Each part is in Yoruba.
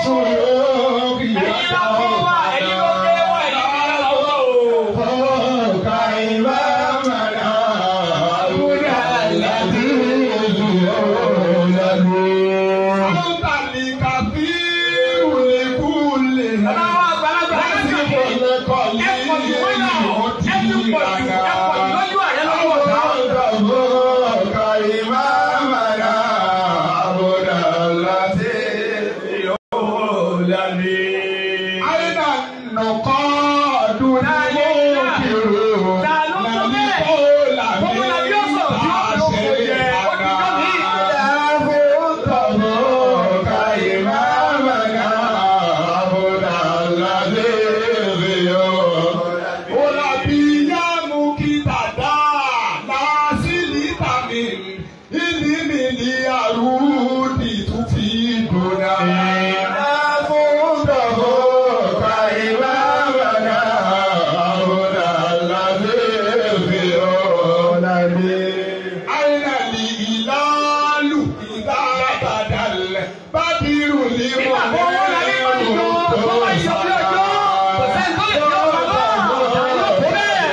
شيوخ Ẹ̀yin ló kọ́ wa, ẹ̀yin ló ké wa, ẹ̀yin ló lọ́wọ́ o. فوق إمامنا عبد اللطيف أنت الكثير لكل Bàbá wa àgbàlagbà ẹ̀ ń sọ̀rọ̀. Ẹ pọ̀ jù wọ́n lọ. Ẹ ti pọ̀ jù, ẹ pọ̀ jù lójú ààrẹ lọ́wọ́ ọ̀tá. فوق إمامنا عبد اللطيف أين النقاد المنكر Ta ló tó bẹ́ẹ̀? Gbogbo làbí ó sọ̀rọ̀ tí ó fi ó kò jẹ. Ó ti jọ́ mi. أين الهلال إذا بدا البدر Nígbà tó wọ́n la ní kọ́ni tó, tó bá yọ bí ọjọ́, kò sẹ́ni tó lè fi ọ̀pá náà. Ta ló tó bẹ́ẹ̀?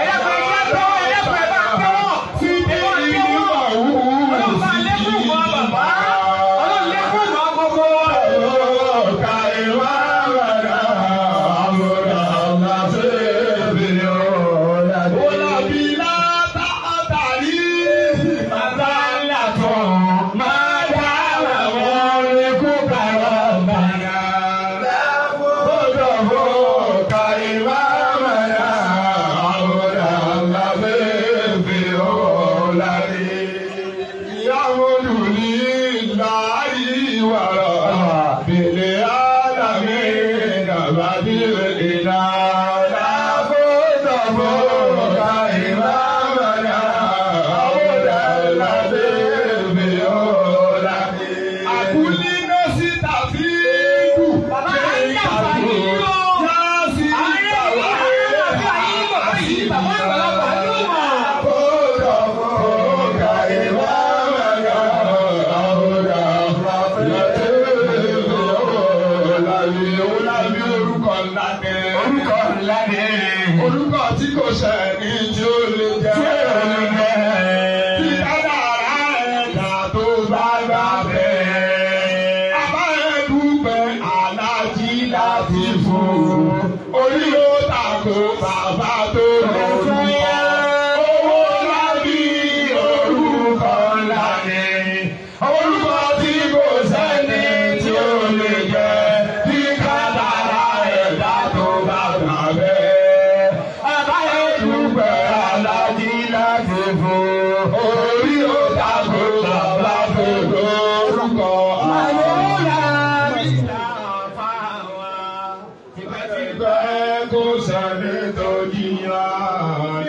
Ẹ̀dàkùn ẹ̀jẹ̀ tẹ́wọ́, ẹ̀dàkùn ẹ̀ bá tẹ́wọ́. Ẹ bá tẹ́wọ́. Ọlọ́run bá lékún mọ́ bàbá. Ọlọ́run lékún mọ́ gbogbo wa. Bàbá à ń jàǹfààní yìí o. Àárẹ̀ àárẹ̀ àfíà yìí bàbá yìí bàbá àgbàlagbà ló mọ̀. Orúkọ tí kò ṣẹ̀ ní tí ó lè jẹ́. Tí kádàrá ẹ̀dá tó bá gbà bẹ́ẹ̀. Àbá ẹ̀dúpẹ́ alájí láti fún. Orí ló tako bàbá tó lọ fún. Owó lábí orúkọ ńlá ni. Orúkọ tí kò sẹ́ni tí ó lè jẹ́. Tí kádàrá ẹ̀dá tó bá gbà bẹ́ẹ̀. Àbá ẹ̀dúpẹ́ alájí láti fún. Orí ó tako bàbá tó lórúkọ. Tipẹ́tipẹ́ kò sẹ́ni tó jiyàn.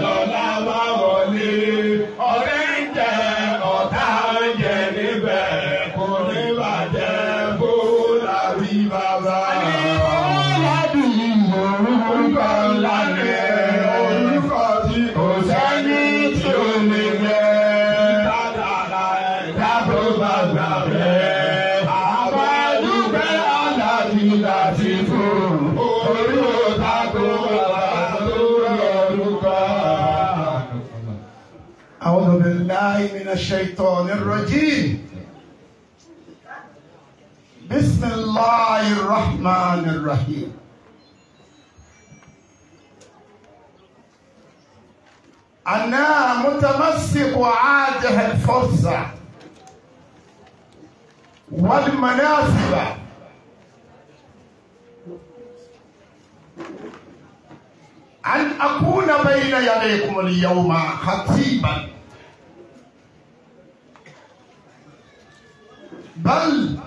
Lọ́la bá wọlé, ọ̀rẹ́ ń jẹ, ọ̀tá ń jẹ níbẹ̀. Kò ní bàjẹ́ kó lábí bàbá. Orúkọ ńlá ni orúkọ tí kò sẹ́ni tí ò lè jẹ́. Kádàrá ẹ̀dá tó bá gbà bẹ́ẹ̀. Àwọn ẹlúgbẹ́ aláàbí láti fún. Orí òtá kó bàbá tó lọ́rùkọ. أعوذ بالله من الشيطان الرجيم بسم الله الرحمن الرحيم أنا متمسك عاده الفرصة والمناسبة أن أكون بين يديكم اليوم خطيبا، بل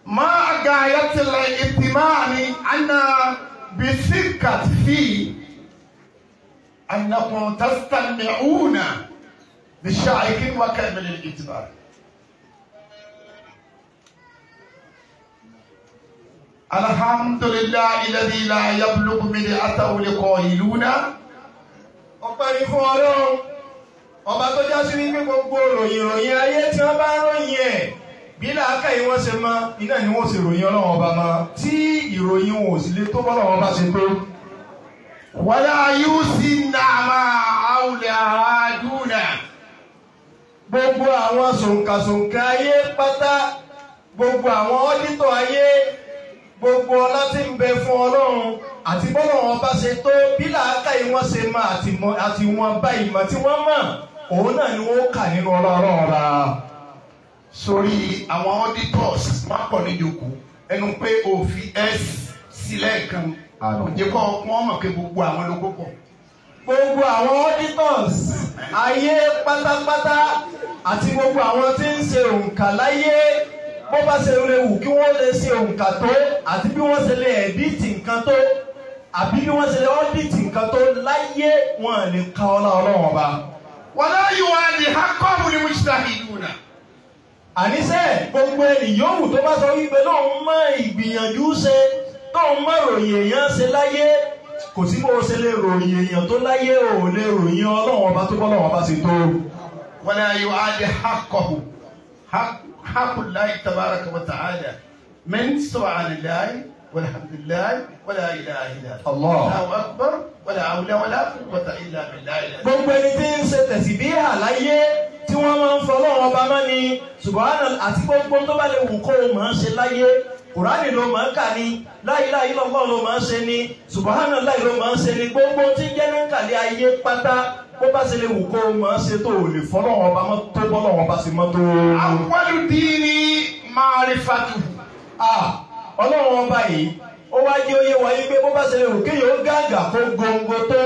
مع غاية الاهتمام أنا بثقة في أنكم تستمعون بالشائك وكامل الإجبار. الحمد لله الذي لا يبلغ مدعته لقائلون. Ọpẹ́ ni fún Ọlọ́run ọba tó já sí wípé gbogbo ròyìn ròyìn ayé tí wọ́n bá ròyìn ẹ̀ bí làákàyè wọ́n ṣe mọ iná ni wọ́n ṣe ròyìn Ọlọ́run ọba mọ tí ìròyìn wọn ò sì lè tó bọ́lọ́run ọba ṣe tó. ولا يوصي النعماء أو العادون. Gbogbo àwọn sòǹkàsòǹkà ayé pátá, gbogbo àwọn ọ́dítọ̀ ayé, gbogbo ọlá tí ń bẹ fún Ọlọ́run àti bọ́lọ́run ọba ṣe tó bí làákàyè wọ́n ṣe mọ àti wọn bá ìmọ̀ tí wọ́n mọ̀ òun náà ni wọ́n kà nínú Ọlọ́run ọba. Sórí àwọn auditors wọ́n pọ̀ níjókòó ẹnu pé òfin s sílẹ̀ kan kò jẹ́ kó wọ́n mọ̀ pé gbogbo àwọn ló kó pọ̀. Gbogbo àwọn auditors ayé pátápátá àti gbogbo àwọn tí ń ṣe òǹkà láyé bó bá ṣe lè wù kí wọ́n lè ṣe òǹkà tó àti bí wọ́n ṣe lè ẹ̀díìtì nǹkan tó àbí bí wọ́n ṣe lè ọ́díìtì nǹkan tó láyé wọn lè ka ọlá Ọlọ́run ọba. ولا يوالي حقهم المجتهدون. Àníṣe gbogbo ẹni yòówù tó bá sọ wípé lóun mọ ìgbìyànjú ṣe tóun mọ ròyìn èèyàn ṣe láyé kò sí bó ṣe lè ròyìn èèyàn tó láyé ò lè ròyìn Ọlọ́run ọba tó bọ́lọ́run ọba ṣe tó. ولا يعادي حقه حق الله تبارك وتعالى من سبحان الله والحمد لله ولا إله إلا الله. الله أكبر ولا حول ولا قوة إلا بالله. Gbogbo ẹni tí ń ṣe tẹ̀síbíhà láyé tí wọ́n máa ń fọlọ́run ọba mọ́ ni subhana àti gbogbo tó bá lè wù kó o máa ń ṣe láyé kùránì ló máa ń kà ní la ilaha illallah ló máa ń ṣe ní subhanallahi ló máa ń ṣe ní gbogbo tí ń jẹ́ ní kàlẹ́ ayé pátá bó bá ṣe lè wù kó o máa ń ṣe tó o lè fọlọ́run ọba mọ́ tó bọ́lọ́run ọba ṣe mọ́ tó. أول دين معرفته. Ọlọ́run ọba yìí ó wá jẹ́ oyé wáyé pé bó bá ṣe lè wù kéèyàn ó gàgà kó góńgó tó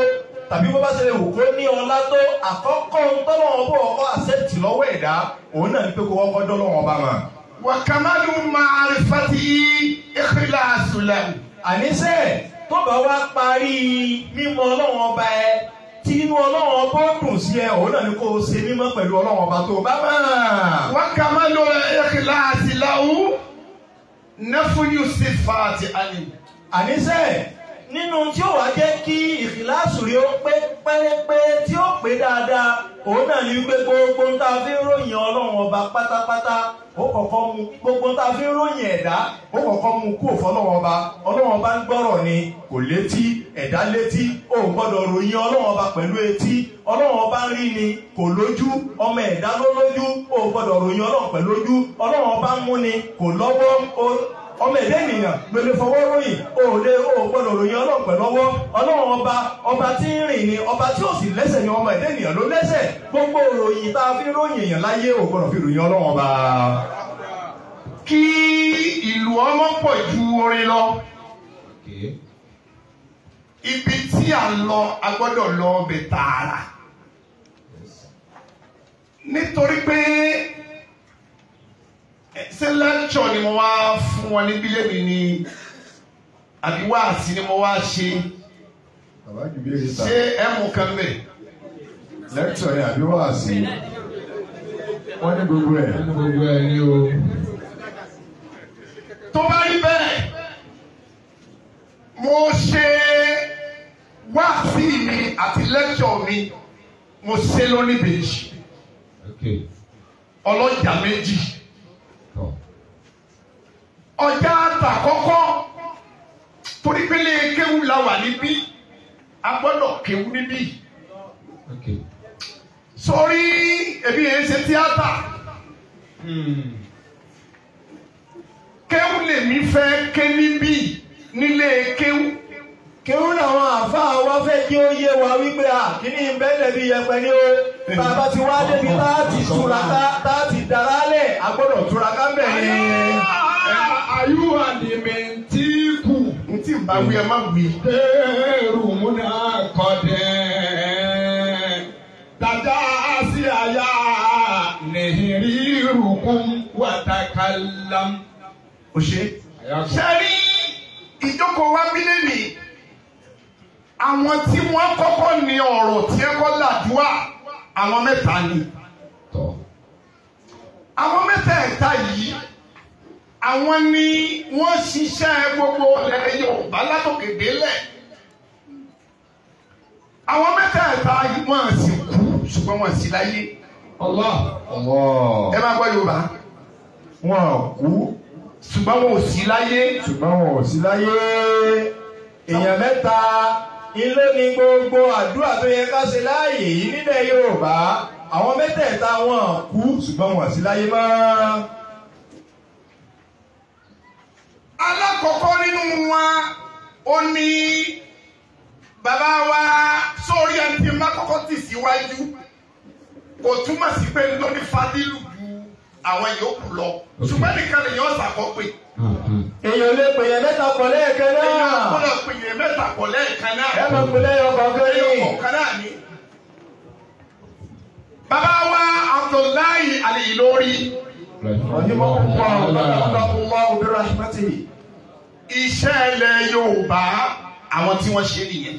tàbí bó bá ṣe lè wù kó ní ọlá tó àkọ́kọ́ ntọ́lọ́wọ́n bó ọkọ́ àṣẹ́tì lọ́wọ́ ẹ̀dá òun náà ní pé kó kọ́kọ́ dọ́lọ́wọ́n ọba mọ̀. وكمال معرفته إخلاص له. Àníṣe tó bá wá parí mímọ̀ Ọlọ́run ọba ẹ tí inú Ọlọ́run ọba ó dùn sí ẹ òun náà ní kó o ṣe mímọ́ pẹ̀lú Ọlọ́run ọba tó bá mọ̀. وكمال الإخلاص له نفي الصفات عنه. Àníṣe nínú tí ó wá jẹ́ kí ìkìláàsù rí ó pé pérépé tí ó pé dáadáa òun náà ní wípé gbogbo ń tá a fi ń ròyìn Ọlọ́run ọba pátápátá ó kọ́kọ́ mú gbogbo ń tá a fi ń ròyìn ẹ̀dá ó kọ́kọ́ mú kúrò fọlọ́run ọba. Ọlọ́run ọba ń gbọ́rọ̀ ni kò létí ẹ̀dá létí ó gbọ́dọ̀ ròyìn Ọlọ́run ọba pẹ̀lú etí. Ọlọ́run ọba ń rí ni kò lójú ọmọ ẹ̀dá ló lójú ó gbọ́dọ̀ ròyìn Ọlọ́run pẹ̀lú ojú. Ọlọ́run ọba ń mú ni kò lọ́wọ́ ọmọ ẹ̀dá ènìyàn ló lè fọwọ́ ròyìn ó lè ó gbọ́dọ̀ ròyìn Ọlọ́run pẹ̀lú ọwọ́. Ọlọ́run ọba ọba tí ń rìn ni ọba tí ò sì lẹ́sẹ̀ ni ọmọ ẹ̀dá ènìyàn ló lẹ́sẹ̀. Gbogbo ròyìn tá a fi ròyìn èèyàn láyé ò gbọ́dọ̀ fi ròyìn Ọlọ́run ọba. Kí ìlú ọmọ pọ̀ ju orin lọ. Ibi tí à ń lọ a gbọ́dọ̀ lọ ọbẹ̀ tààrà. Nítorí pé ṣé lẹ́kṣọ̀ ni mo wá fún wọn níbí lẹ́mi ni àbí wáàsí ni mo wá ṣe ṣé ẹ mú kan bẹ̀. Lẹ́kṣọ̀ ni àbí wáàsí wọ́n ní gbogbo ẹ̀. Wọ́n ní gbogbo ẹ̀ ní o. Tó bá rí bẹ́ẹ̀ mo ṣe wáàsí mi àti lẹ́kṣọ̀ mi mo ṣe lóníbejì ọlọ́jà méjì. Ọjà àtàkọ́kọ́ torí pé lè kéwú la wà níbí a gbọ́dọ̀ kéwú níbí. Sórí èmi yẹn ṣe tíátà kéwú lèmi fẹ́ ké níbí nílé kéwú. Kéwú làwọn àáfàá wa fẹ́ kí ó yé wa wípé à kíní bẹ́ẹ̀ bí yẹpẹ ní o bàbá ti wá débi táàtì túraká táàtì darálẹ̀ a gbọ́dọ̀ túraká ń bẹ̀ ni. Ayúwa ni mi ti kù. N tí n bá wí ẹ má wí. Èrò múná kọ́dẹ̀. Dàda sí àyà nìhìrìrùkún wàtàkàlám. O ṣe. Ṣé rí Ìjókòó wa mílíọ̀nù àwọn tí wọ́n kọ́kọ́ ní ọ̀rọ̀ tí ẹ kọ́ làdúrà àwọn mẹ́ta ni. Àwọn mẹ́tẹ̀ẹ̀ta yìí àwọn ni wọ́n ṣiṣẹ́ gbogbo ilẹ̀ Yorùbá látòkè délẹ̀. Àwọn mẹ́tẹ̀ẹ̀ta yìí wọ́n sì kú ṣùgbọ́n wọ́n sì láyé. Allah. Ẹ máa gbọ́ Yorùbá. Wọ́n kú ṣùgbọ́n wọn ò sí láyé. Ṣùgbọ́n wọn ò sí láyé. Èèyàn mẹ́ta ilé ni gbogbo àdúrà tó yẹ ká ṣe láàyè yìí nílẹ̀ Yorùbá. Àwọn mẹ́tẹ̀ẹ̀ta wọn kú ṣùgbọ́n wọn sí láyé mọ́. Alákọ̀ọ́kọ́ nínú wọn ó ní bàbá wa sórí ẹni tí má kọ́kọ́ tì síwájú kò túmọ̀ sí pé lóní fadílù ju àwọn yòókù lọ ṣùgbọ́n nìkan lè yàn ọ̀sà kọ́ pé. Èèyàn lè pè yẹn mẹ́ta pọ̀ lẹ́ẹ̀kan náà. Èèyàn gbọ́dọ̀ pè yẹn mẹ́ta pọ̀ lẹ́ẹ̀kan náà. Ẹ máa pè lẹ́yọ̀ kọ̀ọ̀kan ní. Ẹyọ kọ̀ọ̀kan náà ni. Bàbá wa Abdullahi Al-Ilori. Iṣẹ́ ilẹ̀ Yorùbá àwọn tí wọ́n ṣe nìyẹn.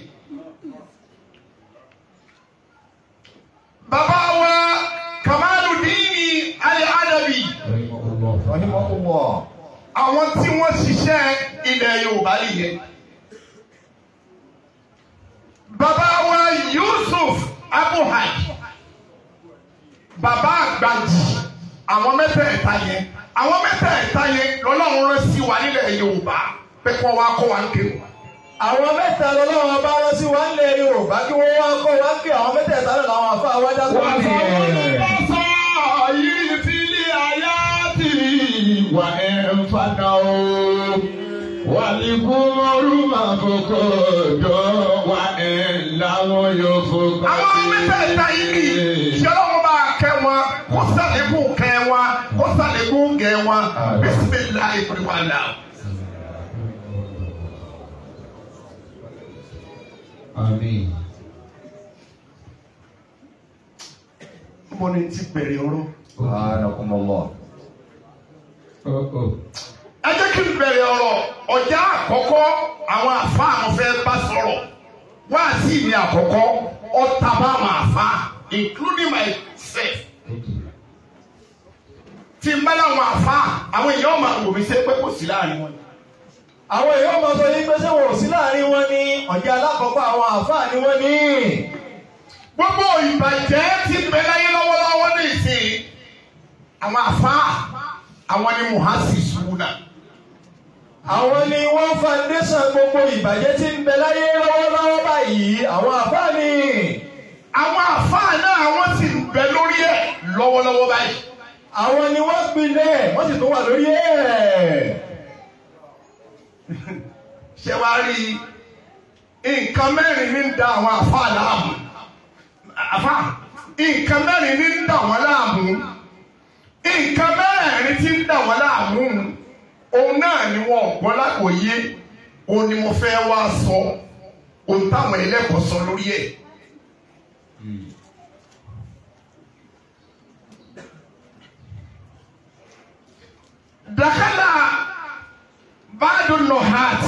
Bàbá wa Kamaludini Al-Adabi. Àwọn tí wọ́n ṣiṣẹ́ ilẹ̀ Yorùbá nìyẹn. Bàbá wa Yusuf Abuhaj. Bàbá àgbàjì àwọn mẹ́tẹ̀ẹ̀ta yẹn àwọn mẹ́tẹ̀ẹ̀ta yẹn lọ́lọ́run rán sí wa nílẹ̀ Yorùbá pé kí wọ́n wá kọ́ wa ń kéwù. Àwọn mẹ́ta lọ́lọ́run bá rán sí wa nílẹ̀ Yorùbá kí wọ́n wá kọ́ wa ń kéwù. Àwọn mẹ́tẹ̀ẹ̀ta náà làwọn àfa wa dá Wà ní yìí fili ayati wà ẹ̀ ń fana o wà ní kúmọ́rú máa fọkọ̀ jọ wà ẹ̀ láwọn yóò fọkọ̀ sí. Àwọn mẹ́tẹ̀ẹ̀ta yìí kì í ọlọ́run bá kẹ́ wọn kó sàlékún kẹ́ wọn kó sàlékún gẹ̀ wọn bisimilayi piriwala. Àmín. Mo ní ti bẹ̀rẹ̀ ọ̀rọ̀. Subhanakumullah. Ẹ jẹ́ kí n bẹ̀rẹ̀ ọ̀rọ̀. Ọjà àkọ́kọ́ àwọn àfa àwọn fẹ́ bá sọ̀rọ̀. Wáàsí mi àkọ́kọ́ ọ̀tá bá àwọn àfa including myself. Tí n bá láwọn àfa àwọn èèyàn máa wò mí ṣe pé kò sí láàrin wọn. Àwọn èèyàn máa sọ yín pé ṣé wọn ò sí láàrin wọn ni ọ̀jẹ̀ alákọ̀ọ́kọ́ àwọn àfa ni wọ́n ní. Gbogbo ìbàjẹ́ ti bẹ láyé lọ́wọ́lọ́wọ́ ní ìsìn àwọn àfa àwọn ni muhasisuna. Àwọn ni wọ́n foundation gbogbo ìbàjẹ́ tí ń bẹ láyé lọ́wọ́lọ́wọ́ báyìí àwọn àfa ni. Àwọn àfa náà wọ́n sì ń bẹ lórí ẹ̀ lọ́wọ́lọ́wọ́ báyìí. Àwọn ni wọ́n gbilẹ̀ wọ́n sì tún wà lórí ẹ̀. Ṣé wàá rí nǹkan mẹ́rin ní ń da àwọn àfa láàmú? Àfa nǹkan mẹ́rin ní ń dà wọ́n láàmú. Nǹkan mẹ́rin tí ń dà wọ́n láàmú òun náà ni wọn ò gbọ́ lágbòye. Òun ni mo fẹ́ wá sọ ohun táwọn ẹlẹ́kọ̀ọ́ sọ lórí ẹ̀. Dàkálà báàdùn nọ̀hát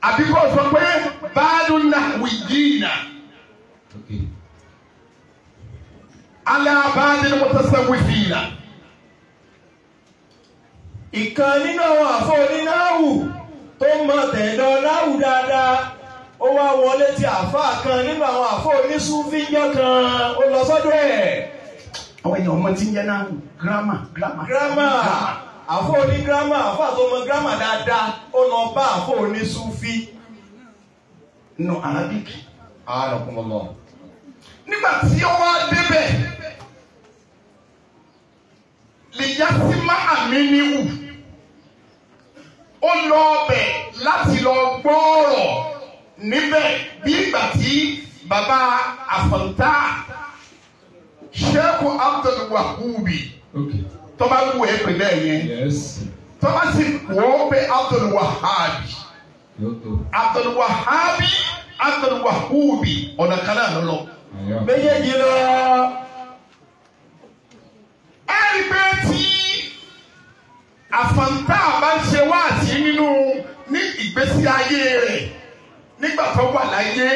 àbí kò sọ pé báàdùn nàwìyìnà alábàádìí mutasawwifina. Ìkan nínú àwọn àfọ onínáwù tó mọ tẹ̀dọ̀ náwù dáadáa ó wá wọlé ti àfáà kan nínú àwọn àfọ onísúfíjọ́ kan ó lọ sọ́dọ̀ ẹ̀. Àwọn èèyàn ọmọ tí ń jẹ́ náà gírámà gírámà. Gírámà àfọ oní gírámà àfáà tó mọ gírámà dáadáa ó lọ bá àfọ onísúfí. Nínú Arabic. Anakumullah. Nígbà tí ó wá débẹ̀ lè yá sí má àmì níwù ó lọ ọbẹ̀ láti lọ gbọ́ọ̀rọ̀ níbẹ̀ bí ìgbà tí bàbá àfọ̀ntá Sheikh Abdul Wahubi tọ́ba wù ẹ́ pè bẹ́ẹ̀ yẹn tọ́ba sì wọ́ pé Abdul Wahabi Abdul Wahabi Abdul Wahubi ọ̀nà kan náà lọ́lọ́. Méjèèjì lọ. Ẹ rí pé tí àfọ̀ntá bá ń ṣe wáàsí nínú ní ìjọ. Ìgbésí ayé rẹ̀ nígbà tó wà láyé,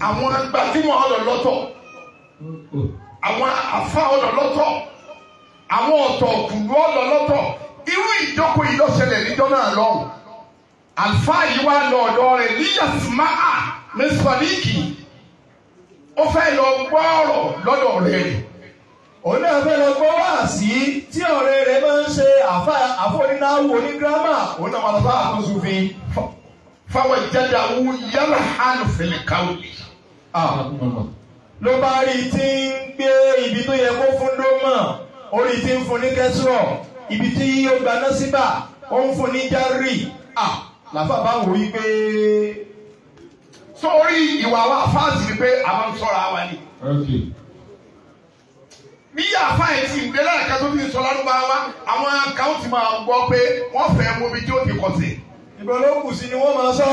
àwọn gbajúmọ̀ ọ̀dọ̀ lọ́tọ̀, àwọn àfa ọ̀dọ̀ lọ́tọ̀, àwọn ọ̀tọ̀ ọ̀kùnrin ọ̀dọ̀ lọ́tọ̀. Irú ìjókòó yìí ló ṣẹlẹ̀ níjọ́ náà lọ́hùn. Àlùfáà yìí wá lọ ọ̀dọ̀ rẹ̀ ní yasmaa mẹsàlíkì, ó fẹ́ lọ gbọ́ ọ̀rọ̀ lọ́dọ̀ rẹ̀. Òun náà fẹ́ lọ gbọ́ wá sí tí ọ̀rẹ́ rẹ̀ máa ń ṣe àfọ onínáwó onígírámà, òun náà máa lọ bá àkóso fi. Fáwọn ìjáde àwọn yàrá hàn fẹlẹ káwé. Ló bá rí tí ń gbé ibi tó yẹ kó fún dómọ̀, orí tí ń fún ní kẹsùrọ̀, ibi tí ó gba násíbà, ó ń fún ní járì. Làfà bá wò ó pé. Sórí ìwà wa fáàsì ni pé a máa ń sọ̀rọ̀ àwa ni. Bí àfa yẹn ti ń dé láìka tó ti sọ lárúbáwá, àwọn kan ti máa gbọ́ pé wọ́n fẹ́ mú ibi tí ó ti kọ̀ sí. Ìbọn ló kù sí ni wọ́n máa sọ.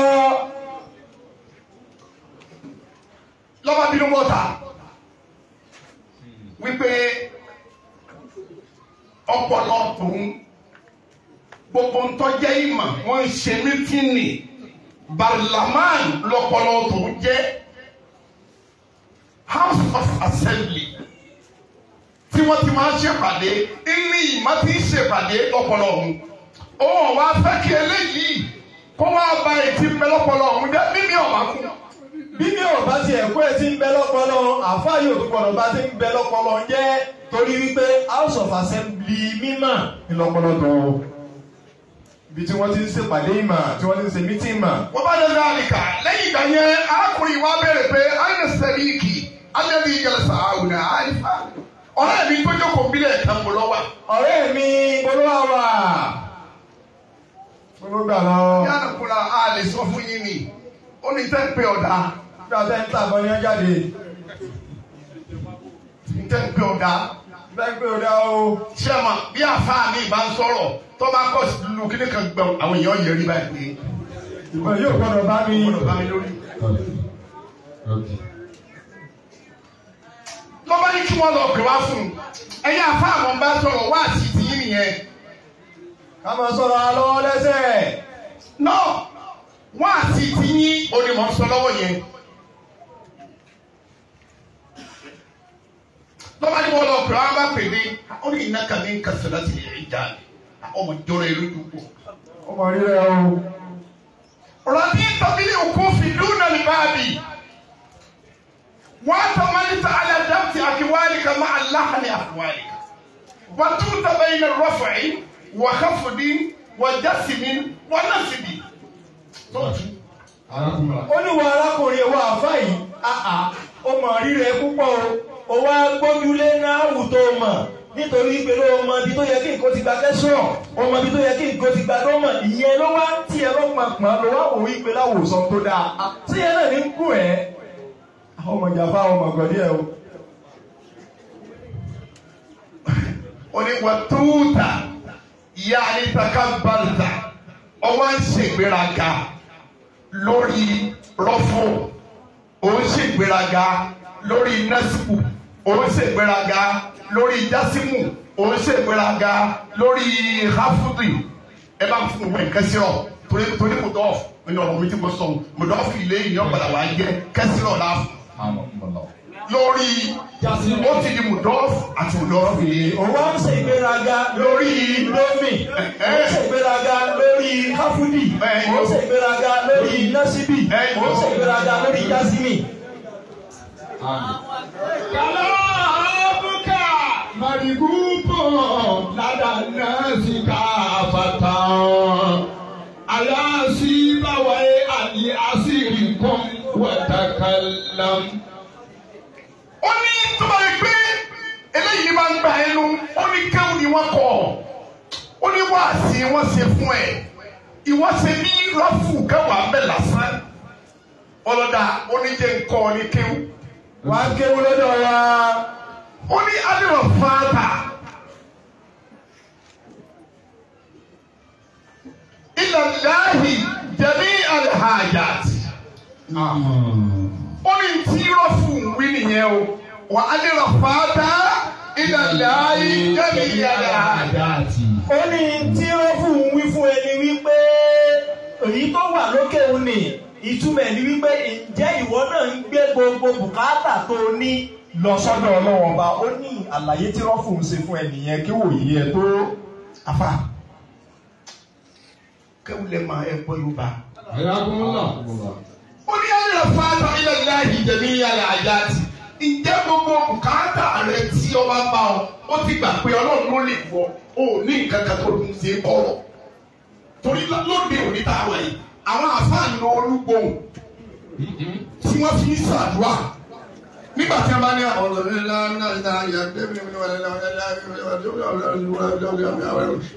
Lọ́ba bínú mọ́ta wípé ọpọlọ tòun gbogbo ń tọ́jẹ́ ìmọ̀ wọ́n ń ṣe mítínì barlaman lọ́pọlọ tòun jẹ́ House of Assembly tí wọ́n ti máa ń ṣèpàdé ní ìmọ̀ tí ń ṣèpàdé lọ́pọlọ òun. Òun wá fẹ́ kí eléyìí kó wá ba ètí ń bẹ lọ́pọlọ òun jẹ́ mímí ọ̀bá kú. Bí mi ò bá ti ẹ̀kọ́ ẹ̀ tí ń bẹ lọ́pọlọ, àfáà yóò tún gbọ́dọ̀ bá ti ń bẹ lọ́pọlọ jẹ́ torí wípé House of Assembly mímọ̀ ńlọpọlọ tó ibi tí wọ́n ti ń ṣèpàdé ìmọ̀ tí wọ́n ti ń ṣe mítì ìmọ̀. Wọ́n bá dẹ̀ dáríkà lẹ́yìn ìgbà yẹn arákùnrin wa béèrè pé àyìnà sẹ́ríkì alẹ́bí ìjẹlẹsà àwùnà àyífà ọ̀rẹ́ mi tó jókòó bílẹ̀ kan mú lọ́wọ́. Ọ̀rẹ́ mi bolówá wà. Olóògbà lọ. Yánà kúra a lè sọ fún yín ni ó ní tẹ́ ń pè ọ̀dà. Bí a tẹ́ ń tà bọ́ ní ọ́ jáde. Tẹ́ ń pè ọ̀dà. Tẹ́ ń pè ọ̀dà o. Ṣé ẹ mọ̀ bí àfáà mi bá ń sọ̀rọ̀ tó bá kọ́ lu kíní kan gbọ̀n àwọn èèyàn yẹrí báyìí pé. Ìbọn yóò gbọ́dọ̀ bá mi. Gbọ́dọ̀ bá mi lórí. Lọ́ba ní kí wọ́n lọ pè wá fún un. Ẹ̀yin àfáà mọ̀ ń bá sọ̀rọ̀ wá àti tìyín nìyẹn. Ká máa sọ̀rọ̀ alọ́ lẹ́sẹ̀. Náà wá àti tìyín onímọ̀ ń sọ lọ́wọ́ yẹn. Lọ́ba ní wọ́n lọ pè wá bá pè dé. Ó ní iná kan ní kàṣẹ láti lè rí jáde. Ọmọ ìjọra ìlú dùkú. Ọmọ rírẹ̀ o. Rọ̀bí tọ́bílì òkú fi dúnà ní báàbì. Wọ́n tọ́mọ́lítà aládàptì àkíwálìkà máa láhàní àkíwálìkà. Wọ́n tún tọ́bẹ̀yìn rọ́fẹ̀ẹ́ wà káfùdí wà jásìmí wà násìbì. Ó ní wọ arákùnrin wa àfá yìí, àà, ó mọ̀ rírẹ̀ púpọ̀ o, ó wá gbójúlé náà wù tó mọ̀ nítorí pé ló mọ ibi tó yẹ kí nǹkan ti gba kẹsàn-án, ó mọ ibi tó yẹ kí nǹkan ti gba dọ́mọ̀, ìyẹn ló wá ń tiẹ̀ lọ́pọ̀pọ̀ ló wá wò wípé láwòsàn tó dáa. Tí yẹn náà ní ń kú ẹ̀, ọmọ ìjàmbá ọmọ ọ̀gọ̀dí ẹ̀ o. Ó ní wà túùtà ìyá anítaka balùtà ọwọ́ ń ṣègbéraga lórí rọ́fò, ó ń ṣègbéraga lórí násìkò, ó ń ṣègbéraga lórí jásímù, ó ń ṣègbéraga lórí hafudu. Ẹ bá ń fún òwe kẹsìrọ torí mùdọ́ọ̀fù nínú ọ̀rọ̀ mi tí mo sọ mùdọ́ọ̀fù ilé yìí ọ̀padà wà á jẹ́ kẹsìrọ láàfù lórí ó ti di mùdọ́ọ̀fù àti mùdọ́ọ̀fù ilé. Òun wá ń ṣègbéraga lórí lómì, ó ń ṣègbéraga lórí káfúdì, ó ń ṣègbéraga lórí násíbì, ó ń ṣègbéraga lórí jásímì. Kàlábùkà màrìgúbò ládàáná sí káfàtà. Aláàsí báwáyé àní àṣírí kan wàtàkàlám. Ó ní tó bá yẹ pé eléyìí máa ń gba ẹnu, ó ní kéwù ni wọ́n kọ̀, ó ní wáàsí wọ́n ṣe fún ẹ̀, ìwọ́n ṣe ní rọ́fù kẹwàá bẹ́ẹ̀ lásán. Ọlọ́dà ó ní jẹ́ nǹkan ní kéwù. Wà á kéwù lọ́dọ̀ wa. Ó ní adìrọ̀ fáátà. Ilallahi jami alhajat. Ó ní tí rọ́fù ń wí nìyẹn o. Wà á adìrọ̀ fáátà ilallahi jami alhajat. Ó ní tí rọ́fù ń wí fún ẹni wípé èyí tó wà lókè òun ni ìtumọ̀ ní wípé ǹjẹ́ ìwọ náà ń gbé gbogbo bùkátà tó ní lọ sọ́dọ̀ Ọlọ́run Ọba. Ó ní àlàyé tí rọ́fù ń ṣe fún ẹnìyẹn kí wòye ẹ tó. Afa kẹ́wùlẹ̀ máa ẹ gbọ́ Yorùbá. Ó ní ẹ̀rọ fata ilẹ̀ láàyè jẹ̀mí yàrá àjà ti. Ǹjẹ́ gbogbo bùkátà rẹ tí ọba bá ọ, ó ti gbà pé Ọlọ́run ló lè wọ, ó ní nǹkan kan tó ń ṣe kọ̀rọ̀. Torí lóde òní tá a wà yìí, àwọn àfáà lo olúgbòhùn tí wọ́n fi ń ṣàdúrà. Nígbà tí a bá ní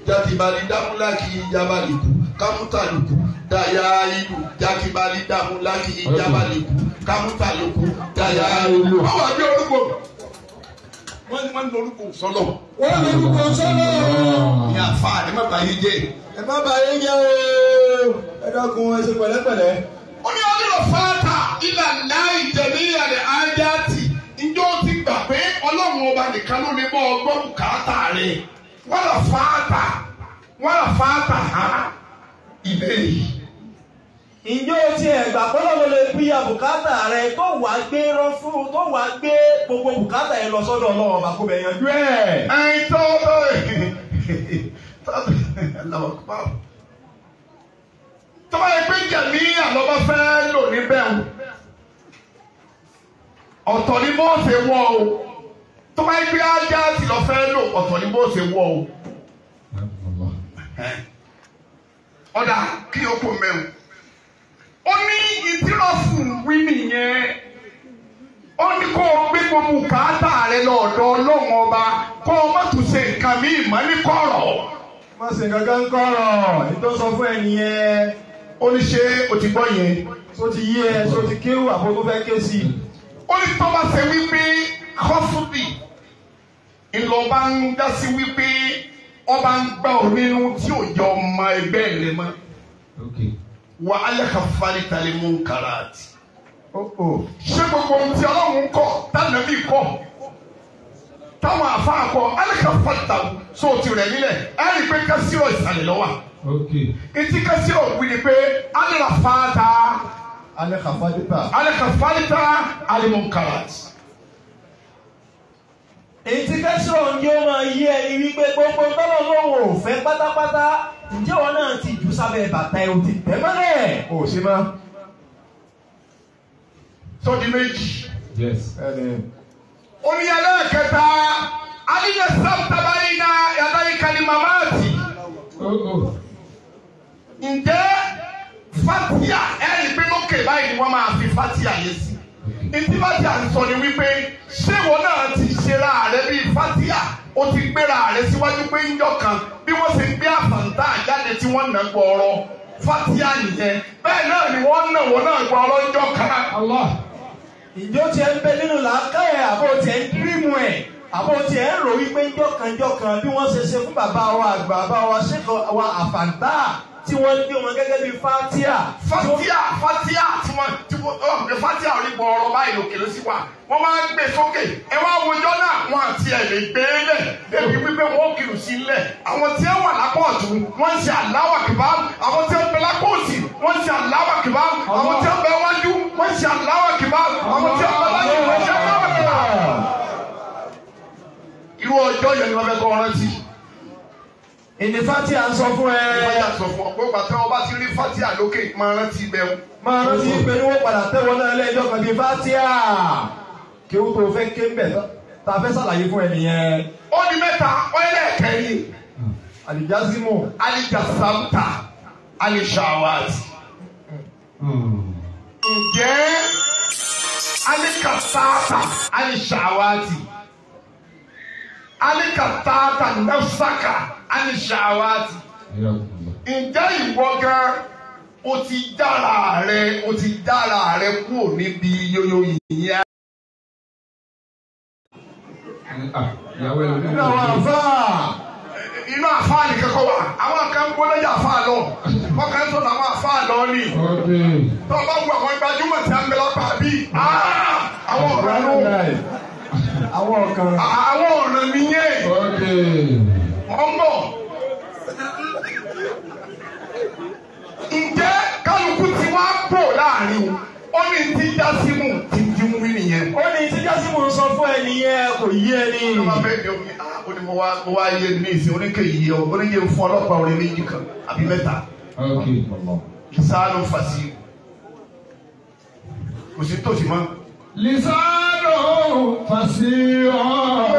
jákèbálí dámúlákì jábàlìkù kámútàlùkù dáyà ìlú jákèbálí dámúlákì jábàlìkù kámútàlùkù dáyà ìlú. Wọ́n wà ní orúkọ wọ́n ní orúkọ sọ́lọ̀. Wọ́n ní orúkọ sọ́lọ̀. Ní àfa ẹ má bàa yé jẹ́. Ẹ má bàa yé jẹ́ ooo. Ẹ dákun ẹ ṣe pẹ̀lẹ́pẹ̀lẹ́. Ó ní ọdún fata ilà láì jẹ̀mí àlẹ́ ájáàtì. Ǹjọ́ ti gbà pé Ọlọ́run ọba nìkan ló lè bọ́ ọgbọ́n bùkátà rẹ̀. Wọ́n lọ fata wọ́n lọ fata ha ilé yìí. Ǹjẹ́ o ti ẹ̀gbà pọ́lọ́wọ́ lè bí àbùkátà rẹ tó wàá gbé rán fún tó wàá gbé gbogbo bùkátà yẹn lọ sọ́dọ̀ Ọlọ́run ọba kó bẹ̀ yanjú ẹ̀. Ẹyin tó tó bá yẹ pé jẹ̀mí àlọ́bá fẹ́ lò níbẹ̀ o, ọ̀tọ̀ ni bó ṣe wọ̀ o. Tó bá yẹ pé ajá ti lọ fẹ́ lò, ọ̀tọ̀ ni bó ṣe wọ̀ o. Ọ̀dà kí o kò mẹ́wọ̀n. Ó ní ìdírọ̀fù wí nìyẹn. Ó ní kó o gbé gbogbo bùkátà rẹ lọ́dọ̀ Ọlọ́run ọba kó o má tún ṣe nǹkan míì mọ́ ní kọ̀rọ̀. Má ṣe nǹkan kan kọ̀rọ̀, èyí tó sọ fún ẹ nìyẹn. Ó ní ṣé o ti gbọ́ yẹn? Tó ti yé ẹ, tó ti kéwù àbó tó fẹ́ ké sí i. Ó ní tó bá ṣe wípé kọ́fùdì ńlọba ń dá sí wípé ọba ń gbà ọ nínú tí ò jọ ọmọ ẹgbẹ́ rẹ mọ́. Wà á lè ka fari tali mú karati. Ṣé gbogbo ohun tí Ọlọ́run kọ̀ tánàbí kọ̀ táwọn àfáà kọ̀ á lè ka fari tàwọn sóòtì rẹ̀ nílẹ̀ ẹ rí i pé kásírọ̀ ìsàlẹ̀ lọ́wọ́. Etí kásírọ̀ wí ni pé á lè ra fata. Á lè ka fari ta. Á lè ka fari ta alimu karati. Èyí tí kásírọ̀ ń yóò máa yé ẹni wípé gbogbo tọ́lọ̀ lọ́wọ́ ò fẹ́ pátápátá ǹjẹ́ wọn náà ti jù sábẹ́ bàtà ẹ̀ ò ti tẹ̀ mọ́lẹ̀. Ò ṣe má. Sọ́jí méjì. Yes. Ó ní ẹlẹ́ẹ̀kẹta, alíyẹ sábtàbá iná yàtọ̀ ìkànnì màmáàtì. Ǹjẹ́ fatia ẹ̀rí pé lókè báyìí ni wọ́n máa fi fatia yé sí. Ìdí fatia ń sọ ni wípé ṣé ìwọ náà ti ṣera rẹ bíi fatia? O ti gbéra rẹ síwájú pé ńjọ́ kan bí wọ́n ṣe gbé àfàǹtà jáde tí wọ́n nà gbọ́ọ̀rọ̀ fatia nìyẹn. Bẹ́ẹ̀ náà ni wọ́n nà wọ́n náà gbọ́ọ̀rọ̀ ńjọ́ kan. Allah. Ìjọ tiẹ̀ ń bẹ nínú làákàyè àbò tiẹ̀ ń dírímù ẹ̀ àbò tiẹ̀ ń rò wípé ńjọ́kanjọ́kan bí wọ́n ṣe ṣe fún bàbá wa àgbà bàbá wa ṣèkọ wa àfàǹtà tí wọ́n gbé wọn gẹ́gẹ́ bí fatia. Fatia fatia tí wọ́n fatia rí gbọ́ọ̀rọ̀ báyìí lókè ló sì wà. Wọ́n máa ń gbé sókè. Ẹ wá wojọ́ náà wọ́n àti ẹ̀ lè gbé lẹ̀ débi wípé wọ́n kìlù sí lẹ̀. Àwọn tí wọ́n wà lápò ọ̀tún wọ́n ń ṣe Allahu Akbar. Àwọn tí wọ́n bẹ lápò òsì wọ́n ń ṣe Allahu Akbar. Àwọn tí wọ́n bẹ wájú wọ́n ń ṣe Allahu Akbar. Àwọn tí wọ́n bẹ láyé wọ́n ń ṣe Allahu Akbar. Irú ọjọ́ yẹn ni wọ́n fẹ́ kọ́ rántí. Ìní fatia ń sọ fún ẹ. Fatia sọ fún ọ pé bàtà ọba ti rí fatia lókè máa rántí ibẹ̀ o. Máa rántí pé ní wọ́n padà tẹ́wọ́ náà lẹ́jọ́ kan bíi fatia. Kí o tó fẹ́ ké ń bẹ̀ tá a fẹ́ ṣàlàyé fún ẹ nìyẹn. Ó di mẹ́ta ọ̀ẹ́lẹ̀kẹ́yìn. Àlìjásímù. Alìjàsámtà alìṣàwàtì. Ǹjẹ́ alikàtàtà alìṣàwàtì? Alikàtàtà nafsaka alìṣàwàtì. Ǹjẹ́ ìwọ gan o ti dára rẹ o ti dára rẹ kúrò níbi yóyó yìnyín. Nínú àwọn àfáà. Inú àfáà nìkan kọ́ wa, àwọn kan ń gbóná yà àfáà lọ, wọ́n kàn ń sọ̀rọ̀ àwọn àfáà lọ ni. Tó o bá wo àwọn gbajúmọ̀ tí a ń bẹ lápá bí, àwọn ọ̀ràn ló. Àwọn ọ̀kan. Àwọn ọ̀ràn nìyẹn. Wọ́n ń bọ̀. Ǹjẹ́ láàrin ó ní tí jásímù ti ti ń wí nìyẹn. Ó ní tí Jásímù ń sọ fún ẹ nìyẹn kò yé ẹ ní. Ó máa fẹ́ di omi, ó ní mo wá yé ní ìsìn oníkè yìí ọ, ó ní yé fún ọlọ́pàá orin méjì kan àbí mẹ́ta. Lisanu fasi. Kò sí tòsí mọ́. Lisanu fasi.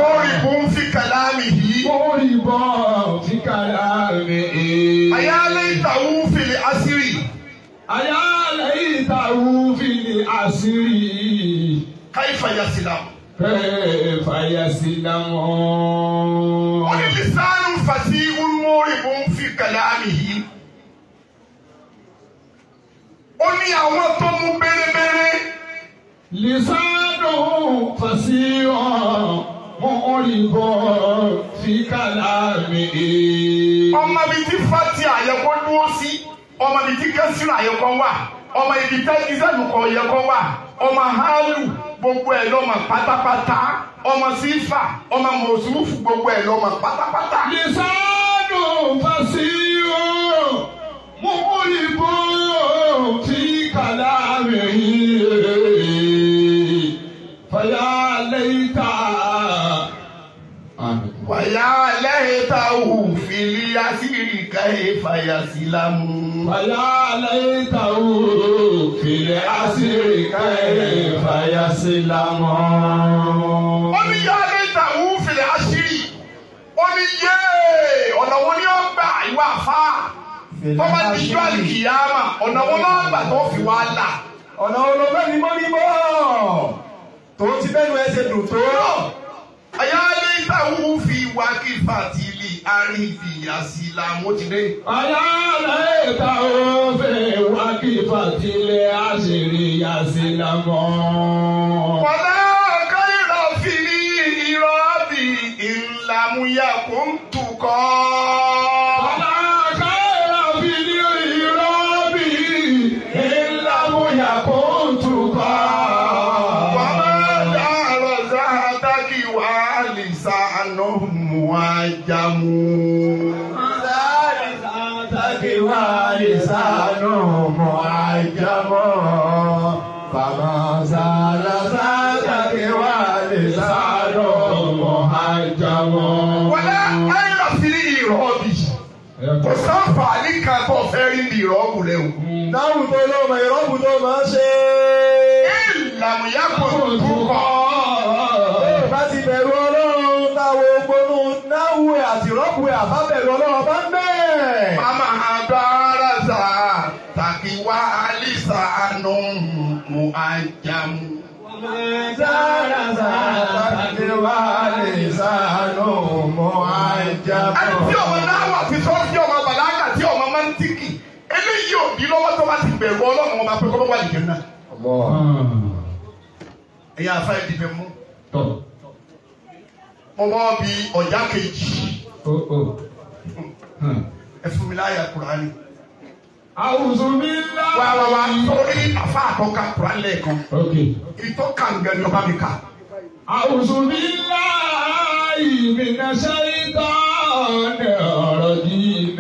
Mórìbùn fi kàlámì yìí. Mórìbùn fi kàlámì yìí. Àyálé ìtàwù fìlì àṣírí. Àyálé ìtàwù fìlì àṣírí. Káyífà yasilamu. Káyífà yasilamu. Ó ní lisanu fasi mórìbùn fi kàlámì yìí. Ó ní àwọn tó mú bérebére. Lisanu fasihun mu'ribun fi kalamihi. Ọmọ ibi tí Fati àyẹ̀kọ́ dúró sí, ọmọ ibi tí Kẹ́sìrì àyẹ̀kọ́ wà, ọmọ ibi tí Ìsàlùkọ̀ àyẹ̀kọ́ wà, ọmọ Hálù gbogbo ẹ̀ lọ́mọ pátápátá, ọmọ Sífà, ọmọ Mọ̀súfù gbogbo ẹ̀ lọ́mọ pátápátá. Lisanu fasihun mu'ribun fi kalamihi. Fàyà lẹ́yìntà. Wàyà lẹ́yìntà òfìlí àṣírí káyé fàyà sílámù. Fàyà lẹ́yìntà òfìlí àṣírí káyé fàyà sílámù. Ó ní yà lẹ́yìntà òfìlí àṣírí. Ó ní yéé ọ̀nà wo ni ó gbà ìwà àfáà? Tó bá di ijó àlìkìyámà ọ̀nà wo ló gbà tó fi wá là? Ọ̀nà wo ló fẹ́ fi mọ́ ní bọ́? Tó ti bẹ́nu ẹ ṣe dùn tó. Ayálé ìtàwù fi wá kí fàtìlì àríbìyà sí làmú ti dé. Ayálé ìtàwù fi wá kí fàtìlì àṣíríyà sí làmú. Wàlá káyọ̀rọ̀ fi ní ìrọ̀bì ìlàmúyà kò ń tukọ̀. Wàlá káyọ̀rọ̀ fi ní ìrọ̀bì ìlàmúyà kò ń tukọ̀. Muajamu. Sáré sánú muajamu. Fàmà sàlá sátàkì wà lè sánú muajamu. Wọlé ayọ̀ sí ìrọ̀bì. Kò sáǹfààní kan tó fẹ́ rí ní ìrọ̀bù rẹ̀ o. Dáhùn tó lọ́mọ ìrọ̀bù tó máa ń ṣe. Ìlàmùyá kò tún kọ́. Bá ti bẹ̀rù Ọlọ́run táwọn ogbónú náwó àti rọ́pù àbábẹ̀rù Ọlọ́run bá ń bẹ̀. Màmá àbáraza tàbí wá àlìsà àánú mú àjàmú. Àbáraza tàbí wá àlìsà àánú mú àjàmú. Ẹni tí ọmọ náwó àti sọ́ọ́sì ọmọ bàlágà tí ọmọ mọ́ntìkì eléyìí ò bí lọ́wọ́ tó bá ti bẹ̀rù Ọlọ́run ọba pé kọ́ bá wà nìyẹn náà. Ẹ̀yin afá ìdìbò mú. Mo bọ́ bí ọ̀já kejì. Ẹ fún mi láyà Kùránì. A'udhu billahi. Wá wá wá torí àfa àtọ́ka Kùránì lẹ́ẹ̀kan. Ìtọ́ka nǹkan ni ọba mi kà. A'udhu billahi minash shaitanir rajim.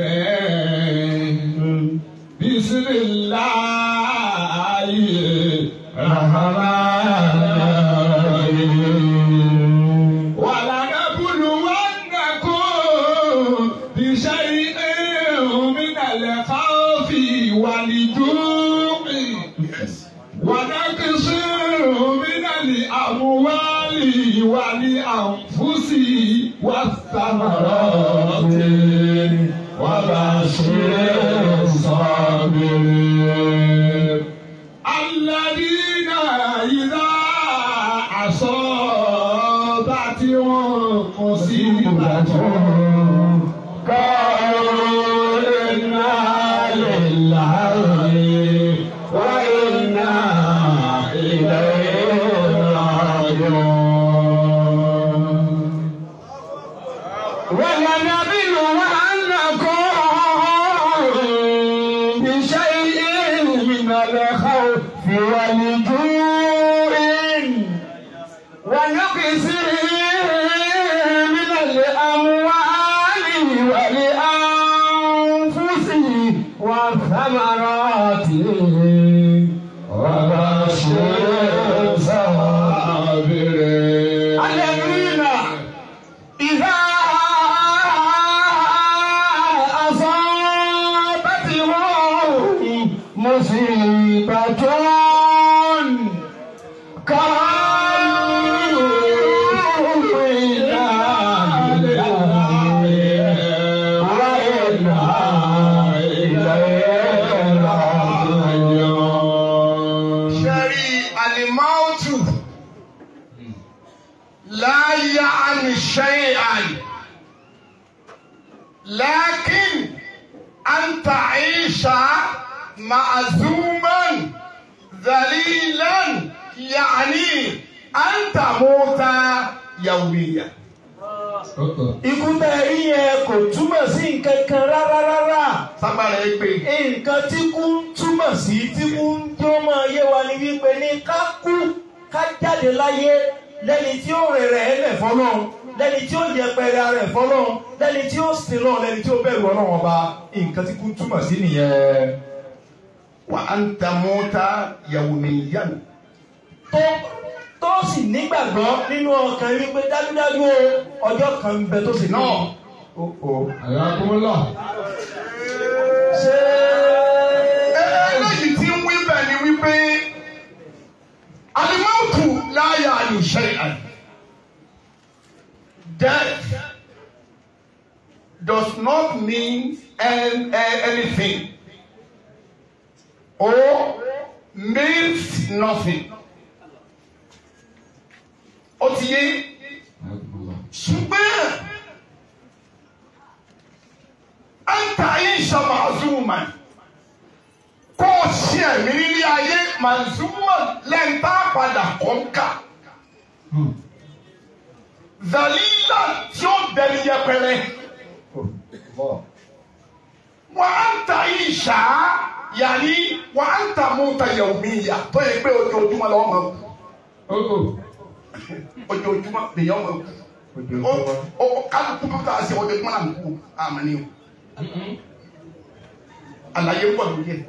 Bismillahir rahmanir rahim. ونقص من الأموال والأنفس والثمرات وبشر الصابرين الذين إذا أصابتهم مصيبة قالوا إنا لله وإنا إليه راجعون. ولنبلونكم بشيء من الخوف والجوع ونقص من الأموال والأنفس والثمرات. مصيبة قالوا إنا لله وإنا إليه راجعون. Ṣẹ́rí alimautu láyà àmì ṣẹ́yàn lákìn àǹtà ìṣà màzúmán zalilan yàní àǹtà mọ́ta yàwìyà. Ikú tẹ́ ẹ rí yẹn kò túmọ̀ sí nǹkan kan rárá rárá. Sábàrà ẹ pé Nǹkan tí kú ń túmọ̀ sí tí kú ń jó máa yé wa ni wípé ní ká kú ká jáde láyé lẹ́ni tí ó rẹ̀rẹ̀ ẹlẹ̀ fọlọ́run lẹ́ni tí ó yẹpẹrẹ ara ẹ̀ fọlọ́run lẹ́ni tí ó sin lọ́run lẹ́ni tí ó bẹ̀rù Ọlọ́run ọba nǹkan tí kú ń túmọ̀ sí nìyẹn. wà àǹtà mọ́ta yàwìyà. Tó sì nígbàgbọ́ nínú ọkàn wípé dájúdájú o ọjọ́ kan ń bẹ tó sì Náà. Ó Ayakumullah. ṣe Eléyìí tí ń wí bẹ́ẹ̀ ni wípé alimautu láyà àlùṣe àn. Death does not mean anything or means nothing. Ó ti yé Ayakumullah. ṣùgbọ́n anta ìṣà màzúmà kó o ṣe ẹ̀mí nílé ayé màzúmà lẹ́ńtà padà kọ́ńkà zalila tí ó dẹni yẹpẹrẹ wà á ta ìṣà yàní wà á ta mọ́ta yawmiya tó yẹ pé ojoojúmọ́ lọ́wọ́ máa kú ojoojúmọ́ lèyàn máa kú o kálukú tó tà sí ojoojúmọ́ là ń kú àmọ́ ni o àlàyé ń bọ̀ lórí ẹ̀.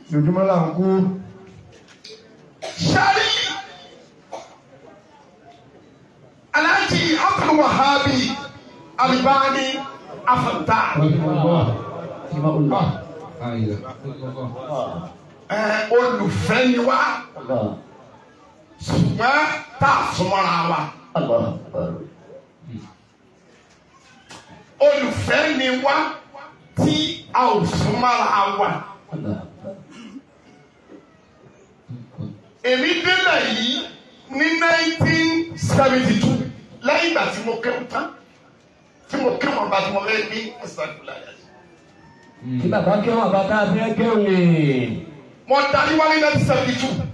Ojoojúmọ́ là ń kú. Sari Alhaji Abdul Wahabi Albani Afanta Rahimahullah. La ilaha illallah. Olùfẹ́ ni wá ṣùgbọ́n tá a súnmọ́ra wa olùfẹ́ ni wá tí a ò súnmọ́ra wa. Èmi délẹ̀ yìí ní 1972 lẹ́yìn ìgbà tí mo kéwú tán tí mo kéwú ọba tí mo fẹ́ ní ẹ̀sán-ìfúláyà. Tí bàbá kẹ́wọ̀n àbá tá a fẹ́ kẹ́wọ̀n ni. Mo darí wálé 1972.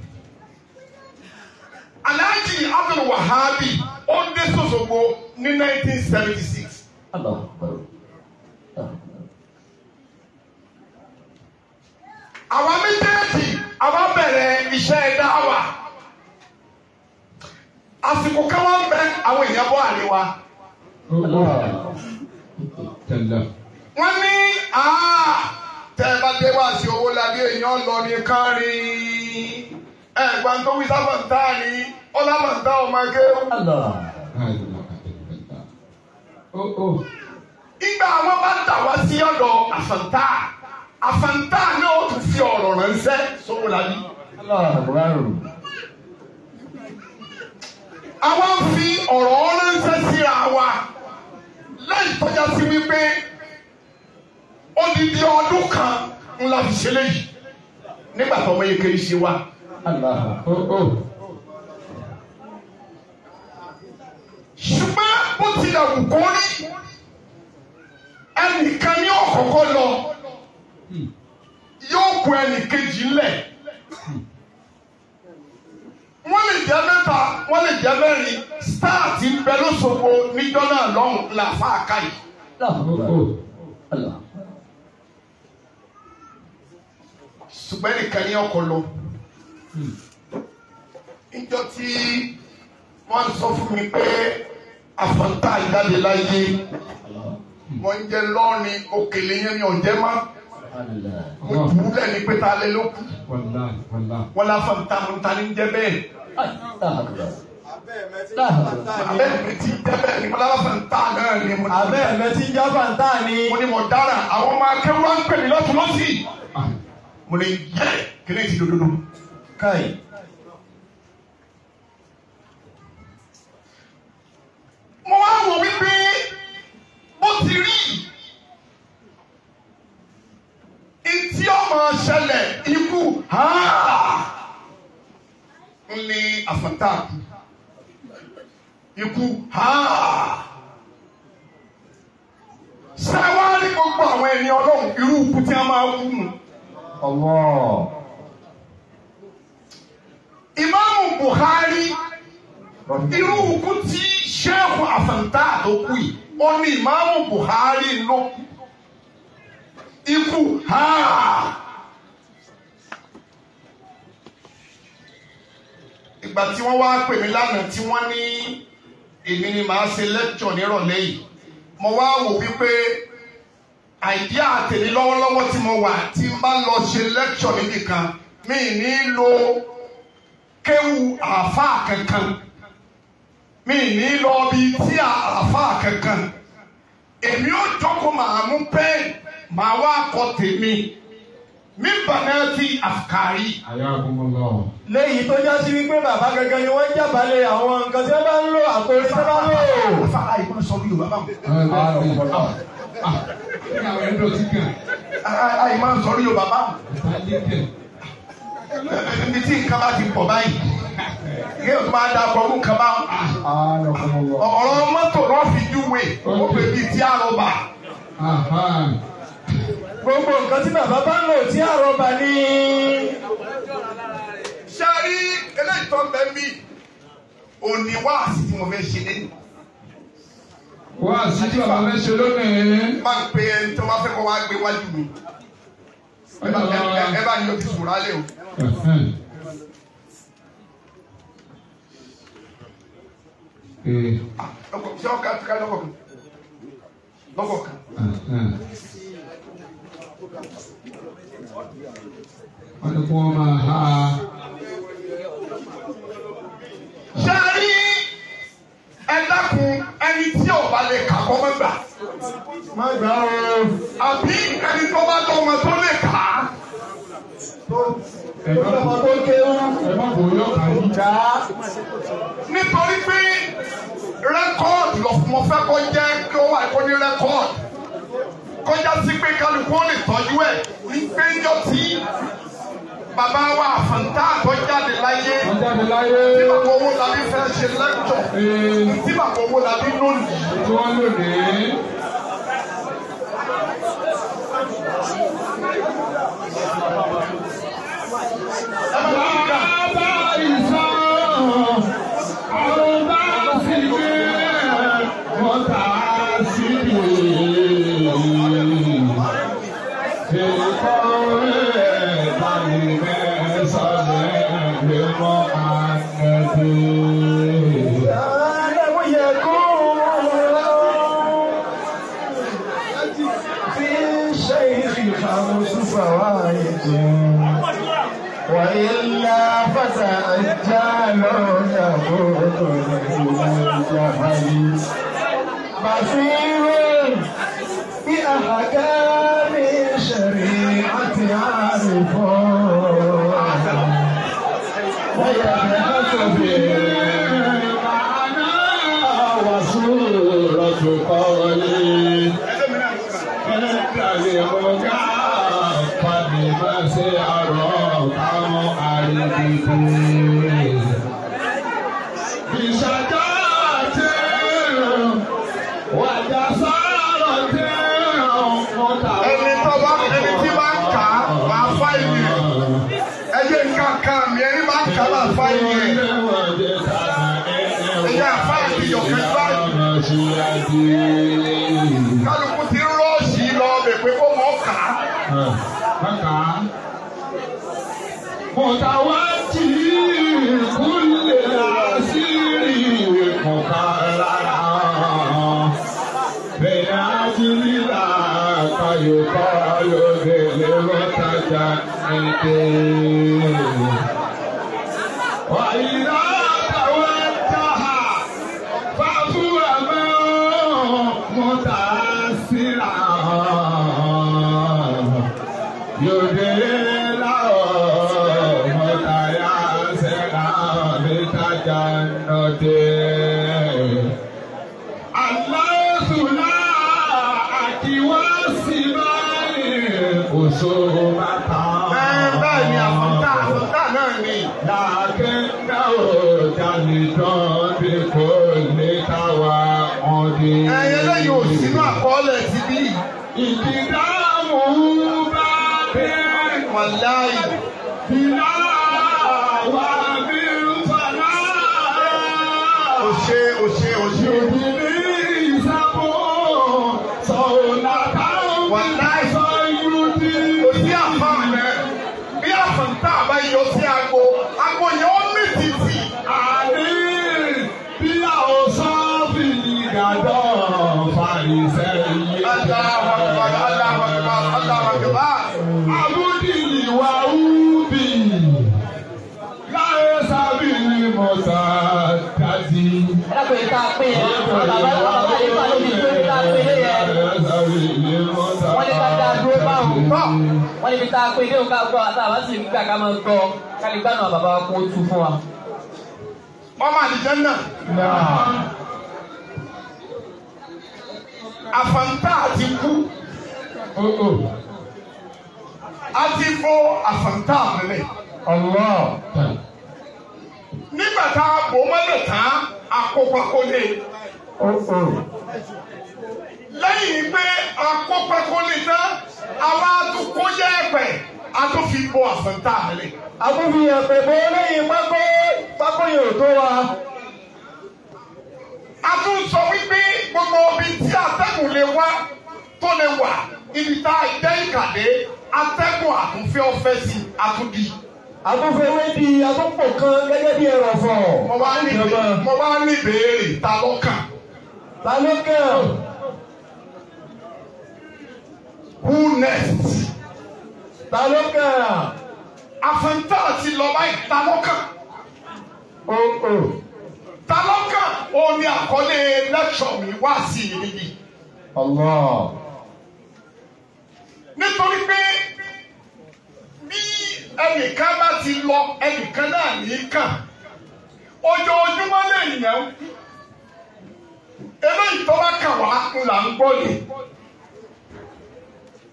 Alhaji Abdul Wahabi ó dé Sòsògbó ní 1976. Àwa méjèèjì àwa bẹ̀rẹ̀ iṣẹ́ dáwà. Àsìkò kan wọ́n bẹ àwọn èèyàn bọ́ àríwá. Tẹ̀lá. Wọ́n ní tẹ́ ẹ bá dé wá sí owó lábí èèyàn lọ ní kárí. Ẹ̀gbọ́n tó wí sábàǹtà ni ọlábàǹtà ọmọ akéwù. La ilaha illallah. Ìgbà àwọn bá dà wá sí ọ̀dọ̀ àfàǹtà àfàǹtà náà ó tún fi ọ̀rọ̀ ránṣẹ́ sówó lábí. Àwọn ń fi ọ̀rọ̀ ránṣẹ́ síra wa lẹ́yìn tọ́já sí wípé odidi ọdún kan ńlá fi ṣe léyìí nígbà tó ọmọ yìí kiri ṣe wa. Ṣùgbọ́n bó tilẹ̀ wù kó rí ẹnìkan ní ọ̀kọ̀ọ̀kọ̀ lọ yóò kù ẹnìkejì ńlẹ̀. Wọ́n lè jẹ́ mẹ́ta wọ́n lè jẹ́ mẹ́rin star ti ń bẹ lóṣogbo níjọ́ náà lọ́hùn làfáà káyìí. Ṣùgbọ́n ẹnìkan ní ọkọ̀ lọ. Níjọ́ tí wọ́n sọ fún mi pé àfọ̀ntà ìjáde láyé wọ́n ń jẹ lọ́ọ̀ni òkèlè yẹn mi ò jẹ́ mọ́. Mo jù ú lẹ́ni pé ta lé ló kù. Wàláhì wàláhì. Wọ́n láfọ̀ntà mo ń ta ní jẹ́ bẹ́ẹ̀. Abẹ́ mi ti jẹ́ bẹ́ẹ̀ ni mo láfọ̀ntà náà ni mo ní. Abẹ́ ẹ̀mẹ́ tí ń jábà ń tà ní. Mo ní mo dára àwọn ọmọ akẹ́wọ́ ń pè mí lọ́tún lọ́sì. Mo Mo ní yẹ kí ní ti dododo. Káì. Mo wá wò wípé bó ti rí ntí ọmọ ṣẹlẹ̀ ikú ń ní àfọ̀ntà ikú ṣáwárí gbogbo àwọn ẹni ọlọ́run irú ikú tí a máa kú nù. Allah. Ìmáàmù Buhari irú ikú tí Sheikh Àfọ̀ntà tó kú yìí ó ní Ìmáàmù Buhari ló kú ikú Ìgbà tí wọ́n wá pè mí lánàá tí wọ́n ní èmi ni màá ṣe lẹ́kṣọ̀ nírọ̀lẹ́ yìí, mo wá wò wípé àìdíà tèmi lọ́wọ́lọ́wọ́ tí mo wà tí n bá lọ ṣe lẹ́kṣọ̀ níbì kan mi ní lo kéwu àáfàá kankan, mi ní lọ bí tí àáfàá kankan, èmi ò jókòó màá mú pẹ́ẹ́n màá wá kọ tèmi mi bàná ti àfikàrí. Ayakumullah. Léyìí tó já sí wípé bàbá gangan ni wọ́n jábàálẹ̀ àwọn nǹkan tí wọ́n bá ń lò àtòrí tí wọ́n bá ń lò. Àfa àìkú sọ bí Yorùbá báwọn. Àì máa ń sọ bí Yorùbá báwọn. Ibi tí nǹkan bá ti pọ̀ báyìí, yóò tún máa da ọgbọ̀n nǹkan báwọn. Ọ̀rọ̀ mọ́tò náà fi júwe, ó pè bíi tí àrọ̀bà. Gbogbo nǹkan tí bàbá bá ń lò tí àrọ̀bà ní. Ṣé a rí eléyìí tó ń bẹ mí? Òní wáàsí tí mo fẹ́ ṣe lé. Wáàsí tí bàbá fẹ́ ṣe lónìí. Máa ń pe ẹni tó bá fẹ́ kó wá gbé wájú mi. Ẹ bá ní o ti sùn rálẹ̀ o. Ṣé ọkà ká lọ́kọ̀ kan? Lọ́kọ̀ kan. Wọ́n ní kí wọ́n máa ha. Ṣé a rí ẹ dákun ẹni tí ò bá lè kà kọ́ mọ́ gbà? Má gbà o. Àbí ẹni tó bá lọ́mọ tó lè kà á? Tó lọ́mọ tó kéwú. Ẹ má bò yọ kà yí. Gbà á. Nítorí pé rẹ́kọ́ọ̀dù lọ mo fẹ́ kó jẹ́ kí ó wà kó ní rẹ́kọ́ọ̀dù. Kọjá sí pé kálukú ó lè tọ́jú ẹ̀ ní péjọ tí bàbá wa Àfọ̀ntá tó jáde láyé. Wọ́n jáde láyé. Tí bàbá Owólabí fẹ́ ṣe lẹ́kítọ̀. Tí bàbá Owólabí lónìí. Tí wọ́n lónìí. Bàbá ìsàn, àwọn bá sì gbé mọ́tà sí i. Èkó rẹ̀ tàbí mẹ́sàn-án lè mọ́ ànàdé. Àlẹ́ yẹ kó fi ṣe ìfàmùsù fàwáìdì. وإلا فتأجال يموت من الجهل بصير بأحكام الشريعة عارف ويبحث بالمعنى وصورة قولي Ẹni tó bá ẹni tí bá ń kà á máa fá ìwé rẹ̀. Ẹ jẹ́ nǹkan kan mi ẹni bá ń kà á máa fá ìwé rẹ̀. Ẹ̀yà àfáà ti yọ̀kẹ́ báyìí. Kálukú ti rọ́ọ̀ṣì lọ bẹ̀ pé kó mọ̀ kà á. Mọ̀tàwátì kúlẹ̀ àṣírí mọ̀kàrà. Bẹ̀rẹ̀ àjíríra kayọ̀kọ́ lóde lọ́tàjà ẹ̀dẹ̀. Wàyíra tàwọn jáhà fàfúrà mọ́ mọ̀tàṣírà. Yòdè. Làákínná ò jalè tán bí kò lè káwa ọdẹ. Ẹyẹ lẹ́yìn ò sínú àkọọ́lẹ̀ ti bí. Ìdídàmú bá dé. Wàláyì. Ìlà wà mí fàlà. Òṣè òṣè òṣè. Ìdílé ìsàbò sọ̀nà táwọn Wàláyì. sọ yúdí. Kò sí àfààní. Bí àfàǹtà bá yọ sí agbo, agbo yẹn ó mì tìtì. Àní bí a ò sọ fìlì gàdọ̀ fàìsẹ̀ yìí. Allahu Akbar, Allahu Akbar, Allahu Akbar. Abúdí ìwà úbì láyé sábìlì mọ̀sá dájí. Ẹ dákun yìí tá a pín yẹn, àwọn bàbá yìí fà lóbi tó ní tá a pín lé yẹn. Wọ́n ní ká dá dúró báwọn. Wọ́n níbi tá a pín ilé òkà gbọ́ àtàwọn sì ń gbà ká máa gbọ́ ká lè gbádùn àwọn bàbá wa kó tu fún wa. Ọmọ àlìjẹ́nnà. Àfàǹtà àti kú. A ti fo àfàǹtà mọ́lẹ̀. Allah. Nígbà tá a bò mọ́lẹ̀ tán, a kó pákó lé. Lẹ́yìn pé a kó pákó lé tán, a wá tún kó yẹ̀pẹ̀, a tún fi bo àfàǹtà mọ́lẹ̀. Àtúnfihàn pé bó lẹ́yìn pákó pákó yóò tó wa. A tún sọ wípé gbogbo ibi tí atẹ́gùn lè wá tó lè wà ibi tá a jẹ́ ìkàdé atẹ́gùn àtúnfẹ́ ọ̀fẹ́ sí àtúndì. Àtúnfẹ́wé di àtúnpò kan gẹ́gẹ́ bí ẹrọ̀fọ̀. Mo wá ní ìbéèrè ta lọ́kàn. Ta ló kàn? Who next? Ta ló kàn? Àfẹ̀ntà ti lọ báyìí ta lọ́kàn. Ta lọ́kàn ó ní àkọlé lẹ́kṣọ̀ mi wá sí ìrírí. Allah. Nítorí pé bí ẹnìkan bá ti lọ ẹnìkan náà ní í kàn. Ojoojúmọ́ lèèyàn ń kú. Eléyìí tó bá kàn wá ń là ń gbọ́ yìí.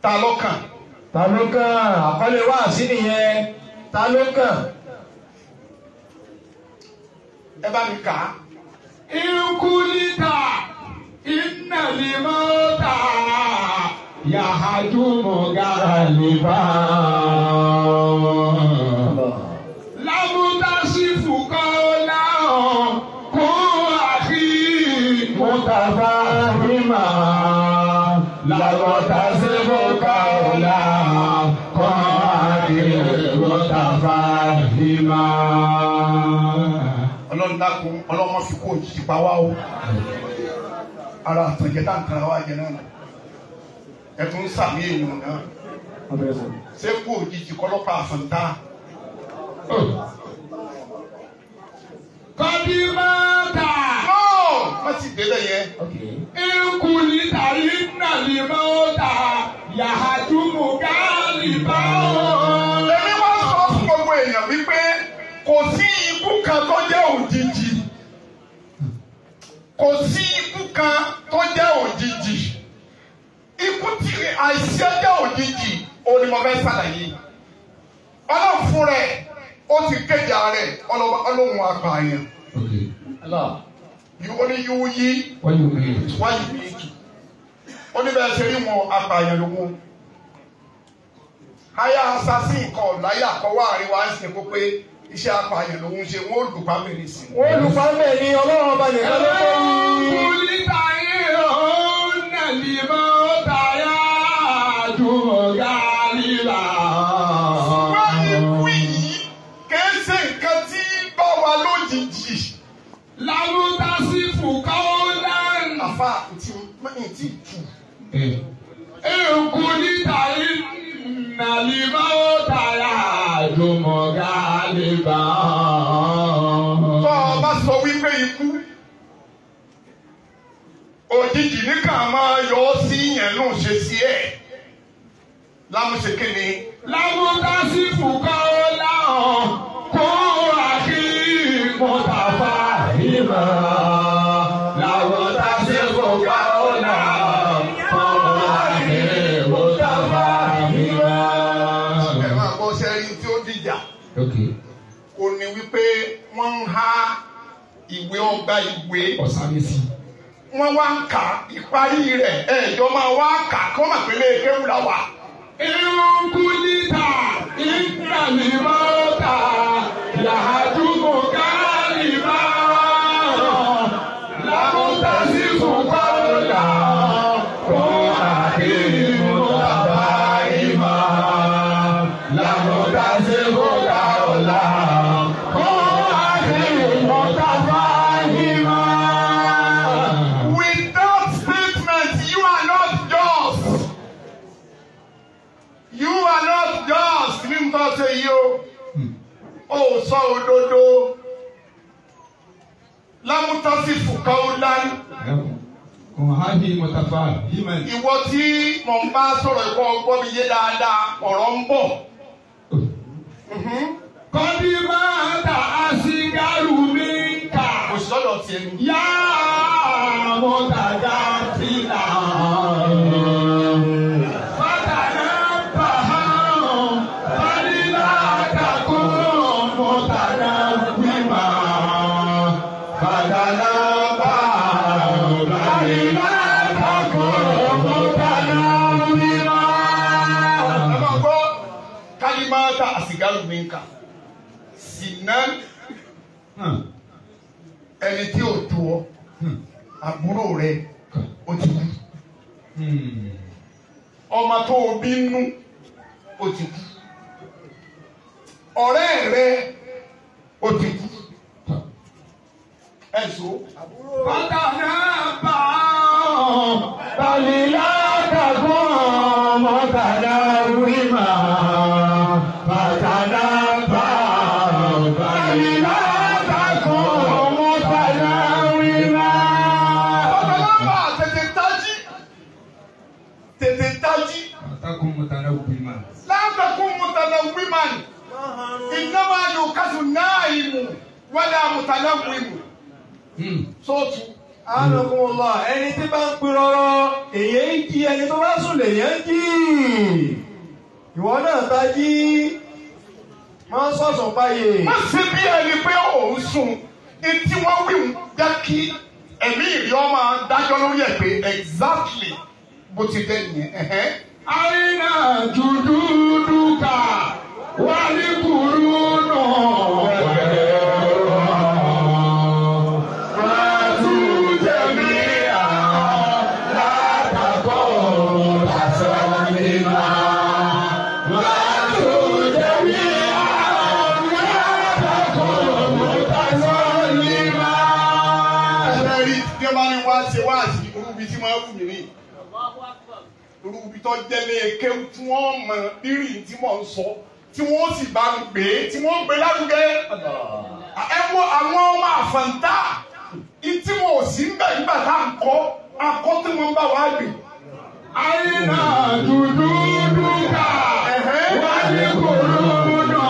Ta lọ́kàn? Ta ló kàn? Àkọlé wá sí nìyẹn. Ta ló kàn? Ẹ bá mi kà á. Ikulita innalimota yahajumu galiba. Lamutasifu kọ́lá kó àkí mutafahima. Lamutasifu kọ́lá kó àkí mutafahima. Ọlọ́run dákun ọlọ́mọ fi kó òjijì pa wá o. Ara àtànjẹ tá n tara wá jẹ náà ẹ tún ń sàmì èèyàn náà. Ṣé kó òjijì kọlọ́pàá àfọ̀ntá? Kọ́dímọ́tà. Nọ́ọ̀ má ti délẹ̀ yẹn. Ikulita innalimota yahajumu galiba. Èmi wá sọ fún gbogbo èèyàn wípé kò sí ikú kan tó jẹ́ òjijì. Kò sí ikú kan tó jẹ́ òjijì. Ikú tí àìsí jẹ́ òjijì òun ni mo fẹ́ ṣàlàyé. Ọlọ́run fún rẹ̀ ó ti kéde ààrẹ ọlọ́run apààyàn. Ó ní yíwú yí wáyé mi tù. Ó ní bẹ́ẹ̀ ṣe rí wọn apààyàn lòun. Aya assassin kan láyà kọ́wá àríwá ń sìn kó pé iṣẹ́ apààyàn lòun ṣe wọ́n ó lù pa mẹ́rin sí. Wọ́n lù pa mẹ́ ni Ọlọ́run ọba nìkan ló tó wí. Ikulita innalimota yahajumu galiba. Ṣùgbọ́n ikú yìí kìí ṣe nǹkan tí bá wa lójijì. Lamutasifu kọ́lá. Àfa tí tí tù. Ikulita innalimota yahajumu galiba. Tọ́ ọ bá sọ wípé ikú òjijì nìkan máa yọ ọ́ sí yẹn ló ń ṣe sí ẹ̀. Lámúṣe kí ni? Lamutasifu kọ́lá kó àkí mutafahima. Lamutasifu kọ́lá kó àkí mutafahima. Ẹ máa gbọ́ sẹ́rí tí ó dìjà. ó ní wípé wọ́n ń há ìwé ọgbà ìwé. Ọ̀sánmísì. Wọ́n wá ń kà ìparí rẹ̀ ẹ̀ẹ́dọ́ máa wá kà kọ́ mà pé léèkéwù la wà. Irunkulita ìgbàlímọ́ta yàhájúmọ̀ kálímà lámútasí fún kọ́lá kó àkíyèmú tàbá ìmọ̀ lámútasí fún kọ́lá kó àkíyèmú tàbá ìmọ̀. With that statement, you are not just. You are not just. Ní nǹkan ṣe yìí o, o sọ òdodo. Lámútásí fùkọ́ọ́lá. Kọ̀hánì mọ̀tàfà yíman. Ìwọ tí mò ń bá sọ̀rọ̀ ìwọ ọgbọ́n mi yé dáadáa, ọ̀rọ̀ ń bọ̀. Kọ́dí máa ta àṣìgárù mi kà. Kò sí lọ́dọ̀ tiẹ̀ ni. Yá mọ̀tàdá fìlà. Fàtàlà bàhán. Fàlílà kàkó mọ̀tàdá wíwà. Fàtàlà bàhán. Fàlílà kàkó mọ̀tàdá wíwà. Ẹ máa gbọ́ kálímáàtà àsìgárù mi kà. Sìnà ẹni tí ò tó ọ, àbúrò rẹ, ó ti kú. Ọmọ tó o bí nú, ó ti kú. Ọ̀rẹ́ rẹ, ó ti kú. Ẹ̀sọ́. Fàtàlà bàhán. Fàlílà kàkó mọ̀tàdá wíwà. Fàtàlà bàhán. Fàlílà kàkó mọ̀tàdá wíwà. Ọ̀pọ̀lọpọ̀ tètè tají. Tètè tají. Fàtàkùn mọ̀tàdá wíwà. Látàkùn mùtàlá wímàn. Ìnáwó ayò kásù náà ìmù wálé àmùtàlá wímù. Sọ́ọ̀tù. Anakumullah, ẹni tí bá ń pin rọrọ èyí ń jí, ẹni tó bá sùn lèyàn ń jí. Ìwọ náà ta jí, máa ń sọ̀sọ̀ báyìí. Má ṣe bí ẹni pé òun sùn. Etí wọ́n wí ń jẹ́ kí ẹ̀mí ìrí ọmọ dájọ́ lórí ẹ̀ pé exactly bó ti dẹ́ nìyẹn. Ẹ̀hẹ́n. Àyìnà jùdúdúkà wálé kúrú nù. Ṣé rí tí wọ́n bá ní wá ṣe wá sí irú ibi tí wọ́n wù mí ní? Irú ibi tó jẹ́lé kéwú tí wọ́n mọ rírì tí mò ń sọ tí wọ́n sì bá ń gbé tí wọ́n ń gbé lárugẹ. Ẹ wo àwọn ọmọ àfàǹtà tí wọn ò sí ń bẹ̀ nígbà tá à ń kọ́ akọ́ tí wọ́n ń bá wa gbè. Àyìnà jùdúdúkà wálé kúrú nù.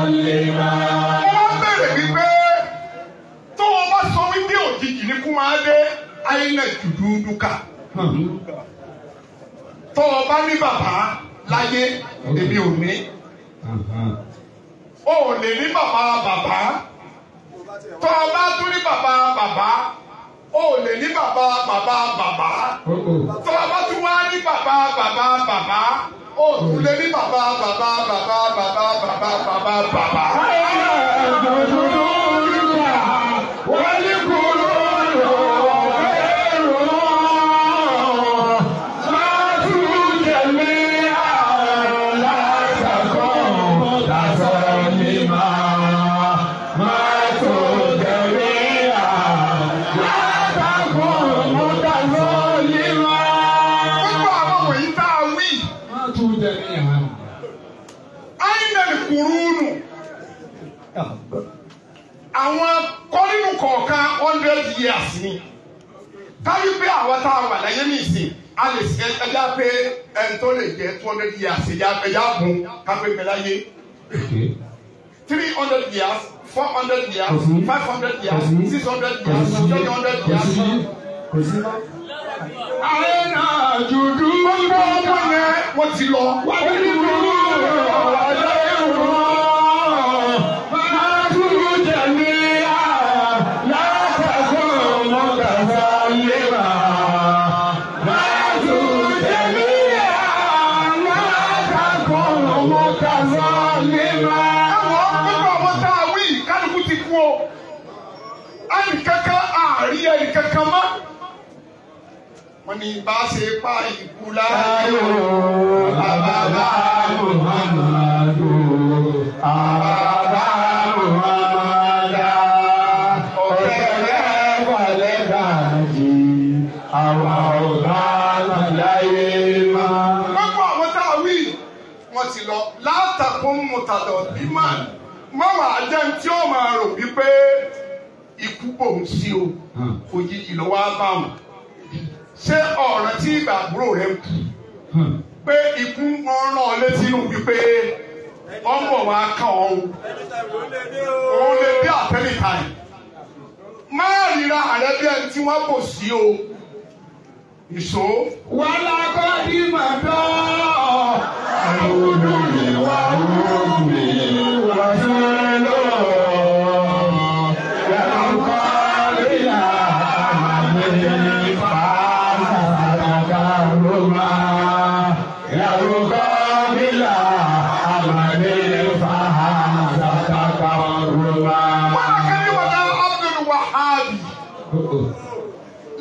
Wọ́n wá bẹ̀rẹ̀ wípé tó o bá sọ wípé òjijì ní kú máa dé àyìnà jùdúdúkà. Tó o bá ní bàbá láyé èmi ò ní. O ò lè ní bàbá bàbá. Tó o bá tún ní bàbá bàbá, o ò lè ní bàbá bàbá bàbá. Tó o bá tún wá ní bàbá bàbá bàbá, o ò tún lè ní bàbá bàbá bàbá bàbá bàbá bàbá bàbá. Gbogbo àwọn wọ̀nyí tá a wí, àyìnà kùrúnù. Àwọn kọ́nínú kọ̀ọ̀kan 100 years ni. Káyí pé àwọn tá a wà láyé ní ìsìn, a lè ṣe ẹja pé ẹni tó lè jẹ́ 200 years ẹja bùn kápẹ́ pẹ́ láyé. 300 years, 400 years, Kò sí. 500 years, Kò sí. 600 Kò years, sí. 700 Kò years. sí. Kò sí mọ́. Àrẹ́nà jùdú. Gbogbo ọmọ yẹn wọ́n ti lọ. Wọ́n ti lọ. Ẹ̀wọ̀n gbogbo ọmọ tá a wí kálukú ti kú o. Ẹnìkankan àárí ẹnìkankan mọ́. Wọ́n ní bá ṣe pa ìkú láàyò. Bàbá bá Muhammadu, Bàbá Muhammadu, ọ̀kẹ́rẹ́ balẹ̀ bàjẹ́, àwa ò bá láyé máa. Gbogbo àwọn tá a wí wọ́n ti lọ látàkùn mùtàdọ̀ bímọ mọ́wàá jẹ́ tí ó máa rò wípé ikú bò ń sí o, òjijì ló wá bá wọn. Ṣé ọ̀rọ̀ tí ìgbà àbúrò rẹ̀ ń kú pé ikú ń rán ọ létí inú wípé ọmọ wa kàn ọ́ o, òun lè dé àtẹ́lẹ̀ táì má ríra ààrẹ bí ẹni tí wọ́n bò sí o ìṣó. Wàlákọ́dí màdọ́, olùrìwà òbí wà sẹ́lọ̀. Yàrá lílà àmàlẹ́ fàṣàkà roma. Yàrá lílà àmàlẹ́ fàṣàkà roma. Wàlákàlímọ̀dá Abdul Wahabi.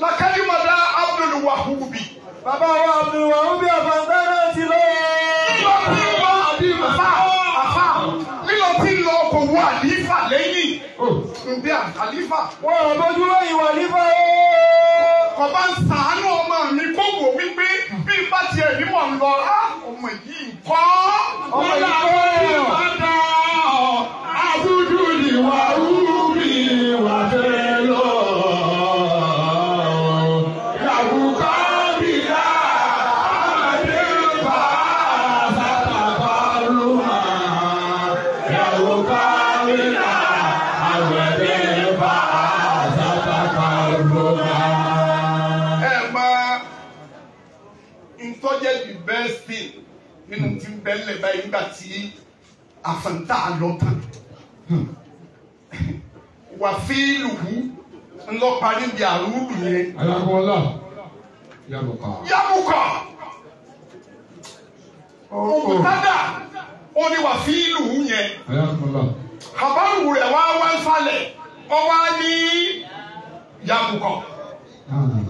Làkàlímọ̀dá Abdul Wahubi. Bàbá wa Abdulwahubi Àfàǹtá náà ti lọ. Lílọ tí ń lọ àfà àfà lílọ tí ń lọ kò wọ àlífà lẹ́yìn. Ǹdí àlífà. Wọ́n ò bójú wẹ̀yìn wà nífà o. Kò bá ń sàánú ọmọ mi kó wò wípé bí n bá tiẹ̀ ní mọ̀ ń lọ, á ọmọ yìí kọ́. Ọmọ yìí kọ́. Ẹ máa ntọ́jẹ́ the best thing nínú tí ń bẹ ńlẹ̀ báyìí nígbà tí àfẹ̀ntà lọ tán. Wà fíìlùú ńlọ parí bí àrùlù yẹn. Ayakola, yabuka. Yàmùkọ̀ òkútádà ó ní wà fíìlùú yẹn. Ayakola. Àbárù rẹ̀ wá wá ń falẹ̀ ọ wá ní yàmùkọ̀.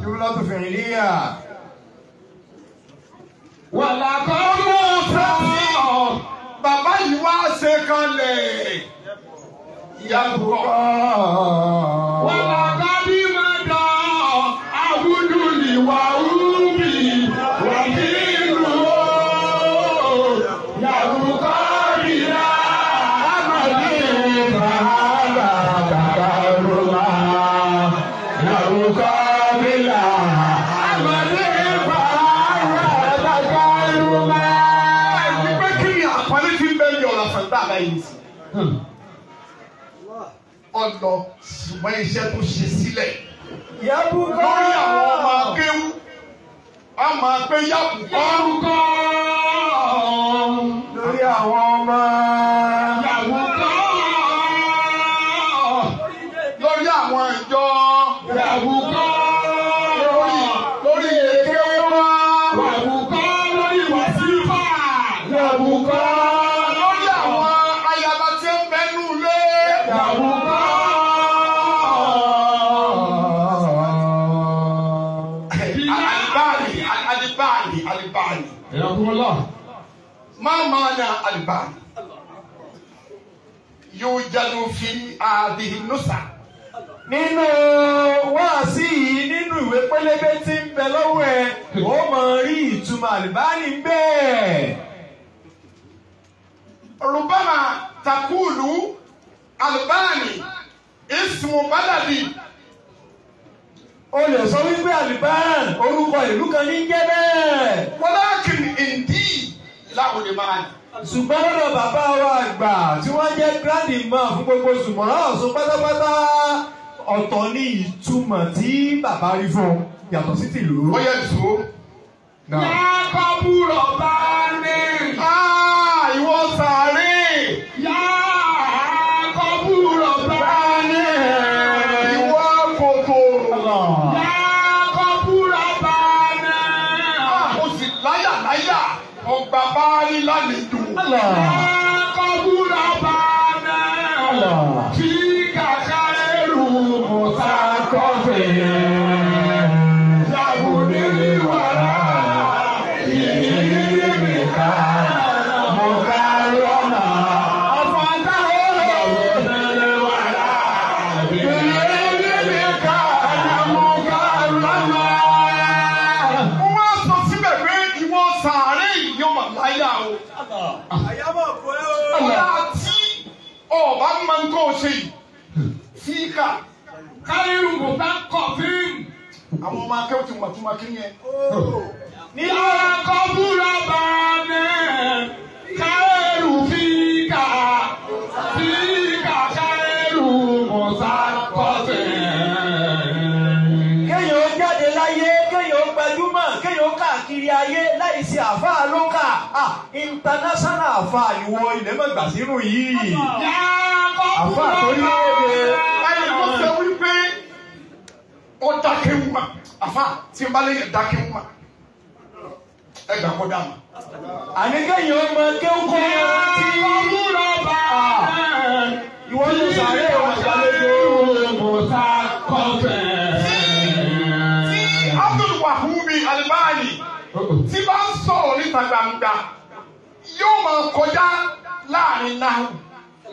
Jumlatu fi'liya. Wàlàkọ́ bàbá yìí wá ṣe kalẹ̀ yàmùkọ̀. Wàlàkàbí máa dà àbúdù ìwà úbì wà nínú yàgùkọ́ bìlà àmàlí bàbá kàkà rúmà yàgùkọ́ bìlà àmàlí bàbá kàkà rúmà. Ẹni pé kí ni àpọ́nlé tí ń bẹ ní ọ̀rọ̀ àfẹ̀ntà báyìí sí? Ọlọ ṣùgbọ́n iṣẹ́ tó ṣe sílẹ̀ Yàbùkọ́. lórí àwọn ọmọ akéwú a máa pé yàbùkọ́. Yàgùkọ́. Lórí àwọn ọmọ. Yàgùkọ́. Lórí àwọn ìjọ. Yàgùkọ́. Lórí lórí èké wá. Yàgùkọ́ lórí wàsífà. Yàgùkọ́. Lórí àwọn ayaba tí ń bẹnu lé. Yàgùkọ́. Alibani alibani alibani. Yàgùkọ́. Má máa na alibani. Yóò jáde fi àdìhìn nùsà. Nínú wáàsí yìí nínú ìwé pélébé tí ń bẹ lọ́wọ́ ẹ̀, ó máa rí ìtumọ̀ àlìbáàlì ń bẹ́ẹ̀. Rubama takulu albani ismu baladi. O lè sọ wípé àlìbáàn orúkọ ìlú kan ní jẹ́ bẹ́ẹ̀. Walakin indi láwùlẹ̀ máa ní. Ṣùgbọ́n lọ́dọ̀ bàbá wa àgbà tí wọ́n jẹ́ grand imam fún gbogbo Sùmọ̀rá Ọ̀ṣun pátápátá, ọ̀tọ̀ ní ìtumọ̀ tí bàbá rí fún un yàtọ̀ sí tìlú. Ó yẹ tù. Yàkọ̀bùrọ̀ bá ní. Ìwọ sàárè. Yàkọ̀bùrọ̀ bá ní. Ìwọ kòtò. Yàkọ̀bùrọ̀ bá ní. Ó sì láyà láyà ọgbà bá rí lálejò. Yàkọ̀bùrọ̀ bá ní. Tí kàkà ẹrù mọ̀tà kọfẹ́. Yàgùn ní wàrà. Mo wá sọ síbẹ̀ pé ìwọ sàárè yóò mà láyà o. Ọ̀la tí ọba máa ń tó ṣe yìí, fíkà. Káyọ̀ mọ̀tà kọfíìn. Àwọn ọmọ akẹ́wò ti mọ̀ tó máa kí yẹn. Yàkọ̀bùrọ̀ bá ní. Káyọ̀ fíkà. Fíkà káyọ̀ mọ̀tà kọfíìn. Kéèyàn ó jáde láyé, kéèyàn ó gbajúmọ̀, kéèyàn ó káàkiri ayé láì sí àfáà lókà. International àfáà ìwọ ilẹ̀ mọ̀gbà sínú yìí. Àfáà tó ní èdè. Ẹni tó ṣe wípé ó dákéwú mà, àfáà tí n bá lè dákéwú mà, ẹ gbà kó dà mà. Àní kéèyàn ó mọ kéwú kó tí Yàkọ̀bùrọ̀ bá ní. ìwọ ló sàárè wọn ìgbàlejò. Mọ̀tà kọfíìn. Tí Abdul Wahubi Albani tí bá ń sọ̀rọ̀ níta gbangba yóò máa kọjá láàrin náà,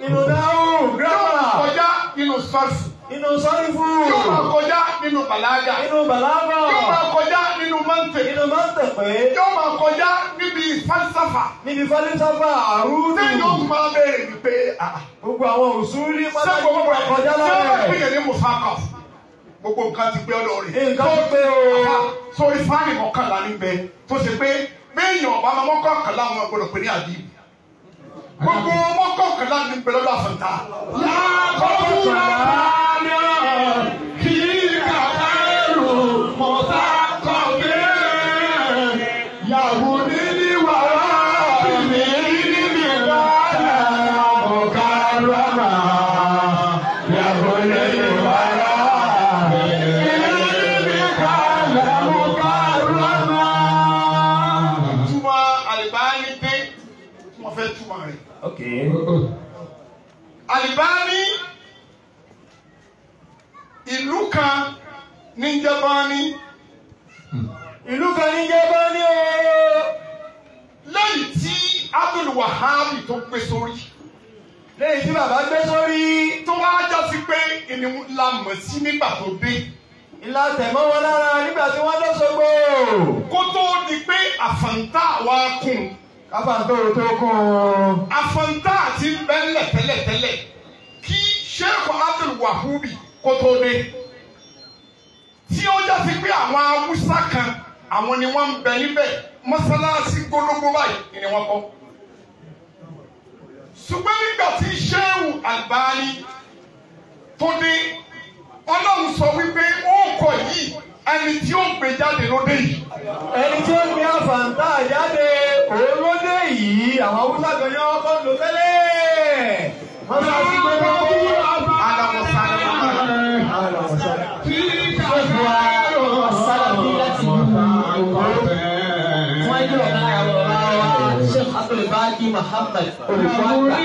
Nínú dáhùn, yóò máa gírámà, kọjá nínú sọ́ọ̀fù, nínú sọ́rífù, yóò máa kọjá nínú bàlágà, nínú bàlágà, yóò máa kọjá nínú mọ́ntẹ̀, nínú mọ́ntẹ̀pẹ́, yóò máa kọjá níbi falsafa. níbi fálísáfà àrùdù. Sẹ́yìn yóò tún máa béèrè wípé Gbogbo àwọn òṣùlí ṣé pátá gbogbo ẹ̀ kọjá ṣé lára wọ́n rẹ̀. pè é ní musakaf? Gbogbo nǹkan ti pé ọ̀dọ̀ rẹ̀. Nǹkan ti pé o. Sórí fáànì mọ́kànlá níbẹ̀ tó ṣe pé béèyàn ọba máa mọ́kànlá wọn gbọdọ̀ pé ní àdìbò. Gbogbo mọ́kànlá níbẹ̀ lọ́dọ̀ àfọ̀ntà. Yàkọ̀bùrọ̀ bá ní. Fíkà káyọ̀ mọ̀tà kọfíìn. Yàgùn ní wàrà. Túmọ̀ Àlìbáni dé wọ́n fẹ́ túmọ̀ rẹ̀. Àlìbáni ìlú kan ní Jẹ́báni Ìlú kan ní Jẹ́báni o. lẹ́yìn tí Abdul Wahabi tó gbé sórí. Lẹ́yìn tí bàbá gbé sórí, Tó wá já sí pé ìní la mọ̀ sí nígbà tó dé. ìlà tẹ̀mọ́ wọn lára nígbà tí wọ́n lọ́sọ̀gbò. Kó tó di pé àfọ̀ntà wa kùn. Káfáńtò tó kún un. Àfọ̀ntà ti ń bẹ́lẹ̀ tẹ́lẹ̀tẹ́lẹ̀ kí Sheikh Abdul Wahubi kó tó dé. Tí ó já sí pé àwọn Haúsá kan àwọn ni wọ́n ń bẹ níbẹ̀ mọ́sálásí gbólógbó báyìí ni wọ́n kọ́. Ṣùgbọ́n nígbà tí Sheikh Albani tó dé, Ọlọ́run sọ wípé ó kọ yìí ẹni tí ó gbé jáde lóde yìí. Ẹni tí ó gbé àfàǹtà jáde òun ló dé yìí, àwọn Haúsá kan ní wọ́n kọ́ ń lò tẹ́lẹ̀. Mọ́sálásí gbólógbó. Sálàfí láti ìlú Òwò. Wọ́n yóò ọ̀kan lára àwọn bàbá wa Sheikh Abdul Baki Muhammad olùkọ́ àgbà.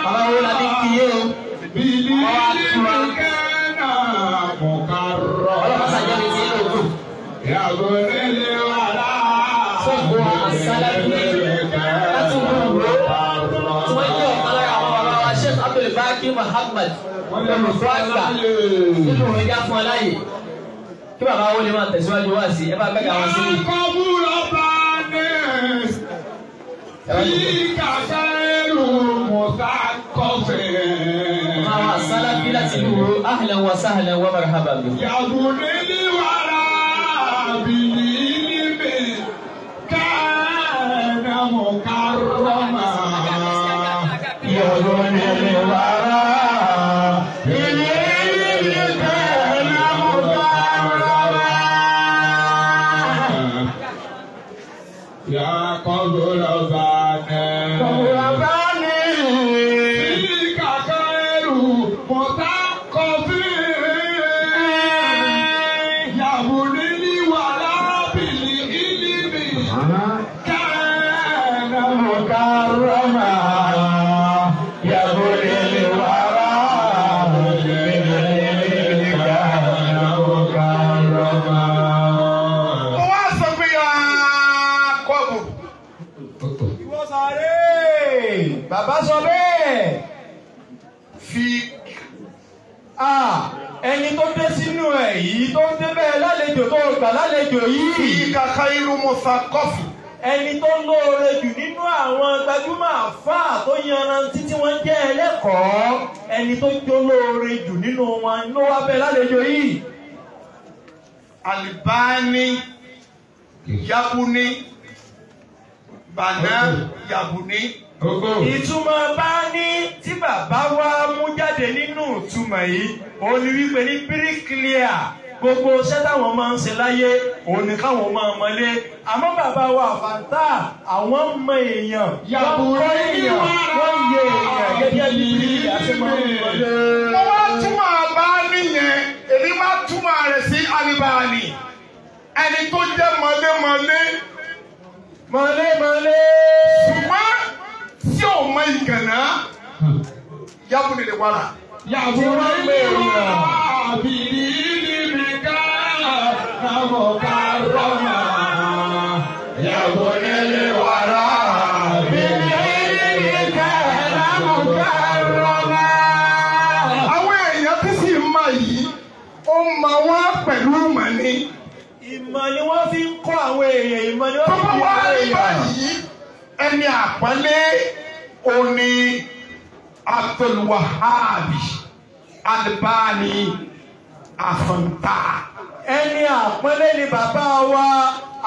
Bàbá wo la ní kí yé o? Wọ́n wá tú wa. Ọlọ́pàá sàjẹ́ mi ti yé lòókù. Sheikh wa Sálàfí láti ìlú Òwò. Tí wọ́n yóò ọ̀kan lára àwọn bàbá wa Sheikh Abdul Baki Muhammad olùkọ́ àgbà. Nínú òwe já fún ọ láàyè. Kí bàbá wo lè máa tẹ̀síwájú wá sí ẹ bá gbẹ́gà wọn síbi. Yàkọ̀bùrọ̀ bá ní. Fíkà káyọ̀ mọ̀tà kọfíìn. Bàbá wa Sálàfí láti ìlú Òwò, ahlan wa sahlan wa marhaban bikum. Yàgùn ní wàrà bìlì níbi káàdà mọ̀kárọ̀mà. Yabuni wara bil-ilmi kana mukarrama. Ya qabra bani. Qabra bani. Tilka khairu mutaqafi. Yabuni wara bil-ilmi kana mukarrama. Yabuni wara bil-ilmi kana mukarrama. Mo wá sọ pé kọ́bù. Ìwọ sàárè! Bàbá sọ bẹ́ẹ̀. Fi Ẹni tó dé sínú ẹ̀ yìí tó ń débẹ̀ lálejò tó gbà lálejò yìí. fi kàkà irú mùsàkọ́fù. Ẹni tó lóore jù nínú àwọn gbajúmọ̀ àfáà tó yanrantí tí wọ́n jẹ́ ẹlẹ́kọ̀ọ́. Ẹni tó jó lóore jù nínú wọn ló wá bẹ̀ lálejò yìí. Alibani yabuni bana yabuni. Ìtumọ̀ bá ní tí bàbá wa mú jáde nínú ìtumọ̀ yìí, òun ni wípé ní bíríkìlíà gbogbo iṣẹ́ táwọn máa ń ṣe láyé, òun ni káwọn máa mọlé. Àmọ́ bàbá wa àfàǹtà, àwọn mọ èèyàn, wọ́n kọ́ èèyàn, wọ́n yẹ èèyàn gẹ́gẹ́ bí bíríkìlíà ṣe máa ń mọlé. Mo wá túmọ̀ bá nìyẹn, èmi wá túmọ̀ rẹ̀ sí alibani. Ẹni tó jẹ́ mọlémọlé. Mọlémọlé. Ṣùgbọ́n tí ò mọ ìgànnà, yabuni lè wàrà. Yabuni wara bil-ilmi kana mukarrama. Yabuni wara bil-ilmi kana mukarrama. Àwọn èèyàn tí sì ń mọ yìí, ó mọ wọ́n pẹ̀lú ìmọ̀ ni. Ìmọ̀ ni wọ́n fi ń kọ́ àwọn èèyàn, ìmọ̀ ni wọ́n Tó fi bá ń wá kọ́ rí èèyàn. báyìí, ẹni àpọ́nlé òní Abdulwahabi Albani Afanta. Ẹni àpọ́nlé ni bàbá wa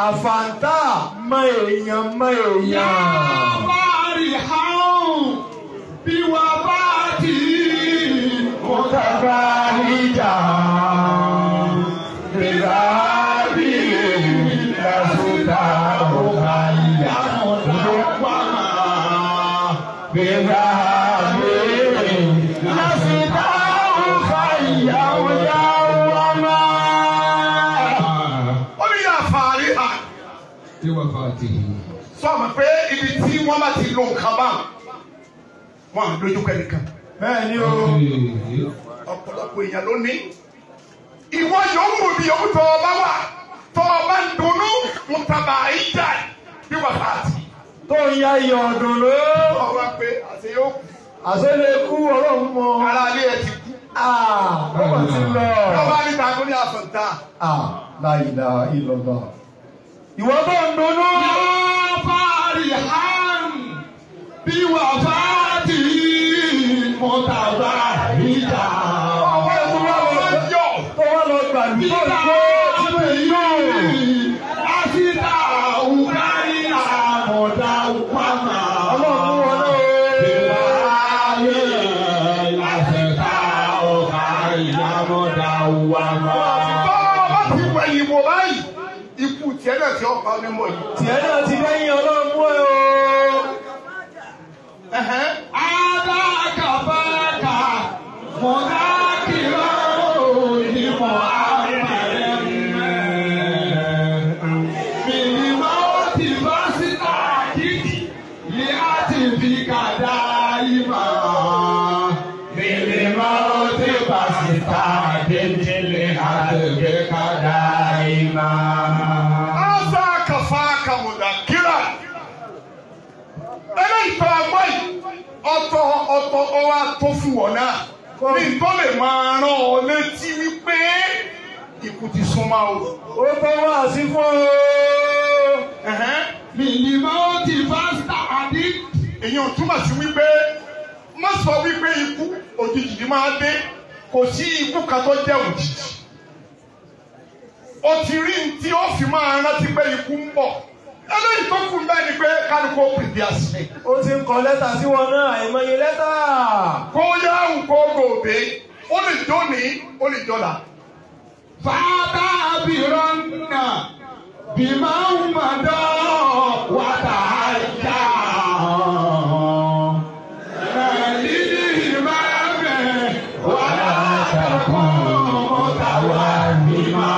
àfàǹtà mọ èèyàn mọ èèyàn. Ya farihan bi wafati Mutabarija birabi lasuta ukaya mudawwama. birabi lasuta ukaya ujawama. Ó ní yà fàárí hà. Bi wafatihi. Sọ ma pé ibi tí wọ́n bá ti lo nǹkan báwọn, wọ́n á lójú kẹ́ nìkan. Bẹ́ẹ̀ ni o. Ọ̀pọ̀lọpọ̀ èèyàn ló ní. Ìwọ yòówù bí yòówù tó o bá wà, tó o bá ń dunnú, mutabarija bí wafati. Tó ń ya iyọ̀ ọ̀dùn ló. Ọwọ́ pé àṣẹ yóò kú. Àṣẹ lè kú ọlọ́run mọ. Ara ilé ẹ ti kú. Ó mà ti lọ. Lọ́wọ́ níta kó ní àfọ̀ǹta. La ilaha illallah. Ìwọ tó ń dunnú. Ya farihan bi wafatihi mutabarija. Ọwọ́ ìwúrọ̀ wọn yọ̀. Tó wá lọ gbàlú tó ń gbé tínú ìlú. Asita ukari mudawwama. Ọlọ́run mú wọn náà o. Asita ukari mudawwama. Tọ́ ọ bá ti wẹ̀yìn wò báyìí, ikú tiẹ̀ náà ti ọ̀pá onímọ̀ yìí. Tiẹ̀ náà ti dẹ́yìn ọlọ́run mú ẹ o. Adakabaka mudakiro ni Muhammadin. Bilimauti fasitaki liatifika daima. Bilimauti fasitaki liatifika daima. Asa kàfáàkà mùdàkírà. Eléyìí tó ọgbọ́n yìí, ọ̀tọ̀ ọ̀tọ̀ ọwọ́ tó fún wọn náà. Ní tó lè máa rán ọ létí wípé ikú ti súnmọ́ o. Ó tó wá sí fún o. Bilimauti fasitaki. Èyí ò túmọ̀ sí wípé má sọ wípé ikú òjijì ni máa dé. Kò sí ikú kan tó jẹ́ òjijì. O ti rí ní tí ó fi máa rántí pé ikú ń bọ̀. Eléyìí tó kù bẹ́ẹ̀ ni pé kálukú pìpì àsìlẹ̀. Ó ti ń kọ lẹ́tà sí wọn náà, àìmọye lẹ́tà. Kó yáwù kó gòbè, ó lè jóni, ó lè jọlà. Fata biranna bima umada wata ja. Nalili mame wala takun mutawahima.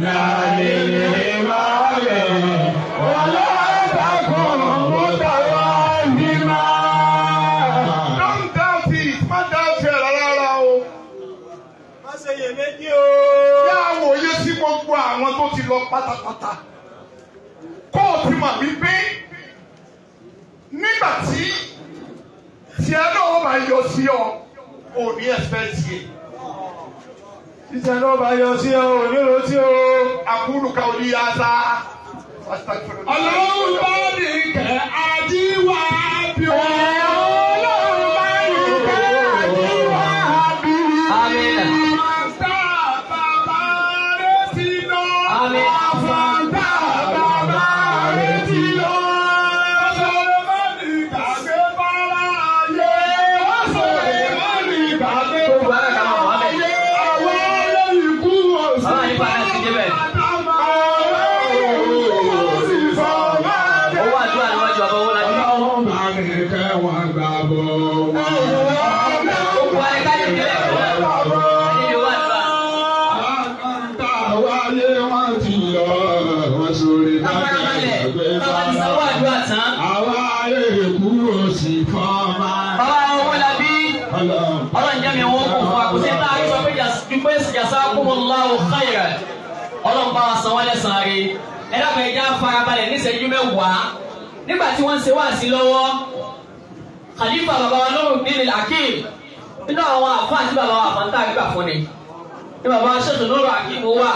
Nalili mame wala takun mutawahima. Don't doubt it, má doubt it rárá o. Má ṣe iyèméjì o. Yá wòye sí gbogbo àwọn tó ti lọ pátápátá. Kó o ti mọ̀ wípé nígbà tí tiẹ̀ náà ó máa yọ sí ọ, ò ní ẹ̀fẹ́ tiẹ̀. Títẹ̀ náà bá yọ sí ọ, ò ní retí o. Àkúrú ka òní yá sá. Ọlọ́run bá ní kẹ́ àjíwá bí o. Ọlọ́run bá ní kẹ́ àjíwá bí o. Àmín. Àfàǹtà bàbá rẹ̀ ti lọ. Àmín. Àfàǹtà bàbá rẹ̀ ti lọ. Sọ̀rọ̀ má ní gbàgbé bára ayé. Sọ̀rọ̀ má ní gbàgbé Gbogbo ara kan máa wà bára bẹ́ẹ̀. ayé. Àwọn olóyìnbó òsì. Bàbá àlefa náà ti débẹ̀. Owó àdúrà níwájú bàbá owó lájú. Gbogbo wa ni ká lè débẹ̀. Níbi owó àdúrà. Ká farabalẹ̀. Bàbá ti sanwó àdúrà tán. Bàbá owó labí. Ọlọ́run jẹ́ mi wọ́n kò fún wa. Kò sí tá a rí sọ pé pé jazakumullahu khairan. Ọlọ́run bá wa san wọ́n lẹ́san rí. Ẹ dákun ẹ jẹ́ á farabalẹ̀ ní ìṣẹ́jú mẹ́wàá. Nígbà tí wọ́n ń ṣe wáàsí lọ́wọ́, Khalifa bàbá wa Nuruddin Al-Hakim nínú àwọn àfáà tí bàbá wa àfáà ń tà gbà fún ni. Ní bàbá wa Sheikh Nuru Hakim wà,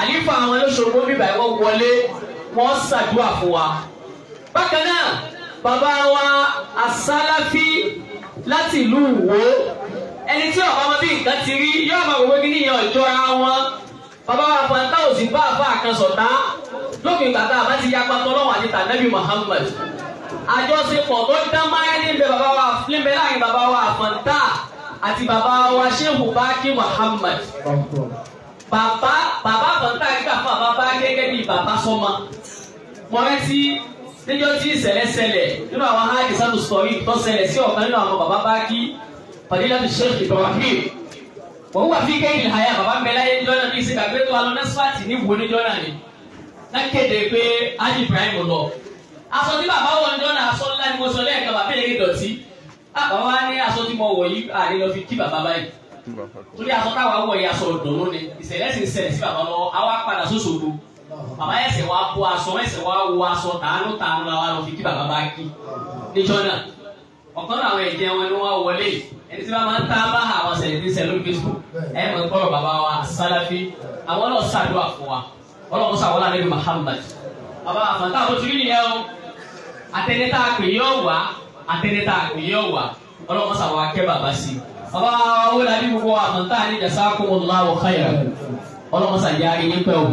àlífà àwọn olóṣogbo bíbà yìí wọ́n wọlé, wọ́n ṣàdúrà fún wa. Bákan náà, bàbá wa Asálàfí láti ìlú Ìwó, ẹni tí ọ̀pá wọn bí nǹkan ti rí yóò máa wò kí níyàn ìjọra wọn. Bàbá wa Fanta ò sì bá àfáà kan ṣọ̀tá lópin ìgbà tá a bá ti yapa tọ́lọ́wọ̀n àti tànẹ́bí Muhammad. Àjọṣepọ̀ tó dán máyá níbẹ̀ bàbá wa níbẹ̀ láàrin bàbá wa Fanta àti bàbá wa Shehu Baki Muhammad. Bàbá bàbá Fanta gbà fún bàbá bá gẹ́gẹ́ bí bàbá sọ́mọ. Mo rántí níjọ́ tí ìṣẹ̀lẹ̀ ṣẹlẹ̀ nínú àwọn hajj sátú sọ̀rí tó ṣẹlẹ̀ sí ọ̀kan nínú àwọn bàbá Baki Fadilatu Sheikh Ibrahim. Wọ́n wà fi kẹ́yìn ìhàyà bàbá ń bẹ láyé níjọ́ náà bí ìsìnkà gbé tó wa lọ nẹ́sífàtì ní wo níjọ́ náà ni. Náà kéde pé hajj Ibrahim lọ. Aṣọ tí bàbá wọ̀ níjọ́ náà aṣọ ńlá ni mo sọ lẹ́ẹ̀kan bàbá èrè dọ̀tí. Bàbá wa ní aṣọ tí mo wọ̀ yìí àlè lọ fi kí bàbá báyìí. Torí aṣọ táwa wọ̀ yìí aṣọ ìdùnnú ni. Ìṣẹ̀lẹ̀ sì ń ṣẹlẹ̀ sí bàbá lọ́wọ́. Àwa padà sóṣogbo. Bàbá ẹsẹ̀ wa bọ́ aṣọ ẹsẹ̀ wa wọ aṣọ tàánú tàánú la wa lọ fi kí bàbá bá kí. Níjọ́ náà, ọ̀kan náà àwọn ẹ̀jẹ̀ wọn ni wọ́n wọlé. Ẹni tí wọ́n máa ń tá bá àwọn ṣẹlẹ̀ tí ń ṣẹlẹ̀ lórí Facebook. Ẹ mọ̀ ń kọ́rọ̀ bàbá wa Sálàfí. Àwọn náà ṣàdúrà fún wa. Ọlọ́run ṣàwọlá Ànábì Muhammad. Bàbá àfọ̀ntà tó ti rí nìyẹn o. Àtẹnitá pè yóò wá, àtẹnitá pè yóò wá. Ọlọ́run ṣàwọ̀ akẹ́ bàbá sí. Bàbá owó làbí gbogbo àfọ̀ntà ní jazakumullahu khairan. Ọlọ́run ṣàjẹ́ àrí yín pẹ́ o.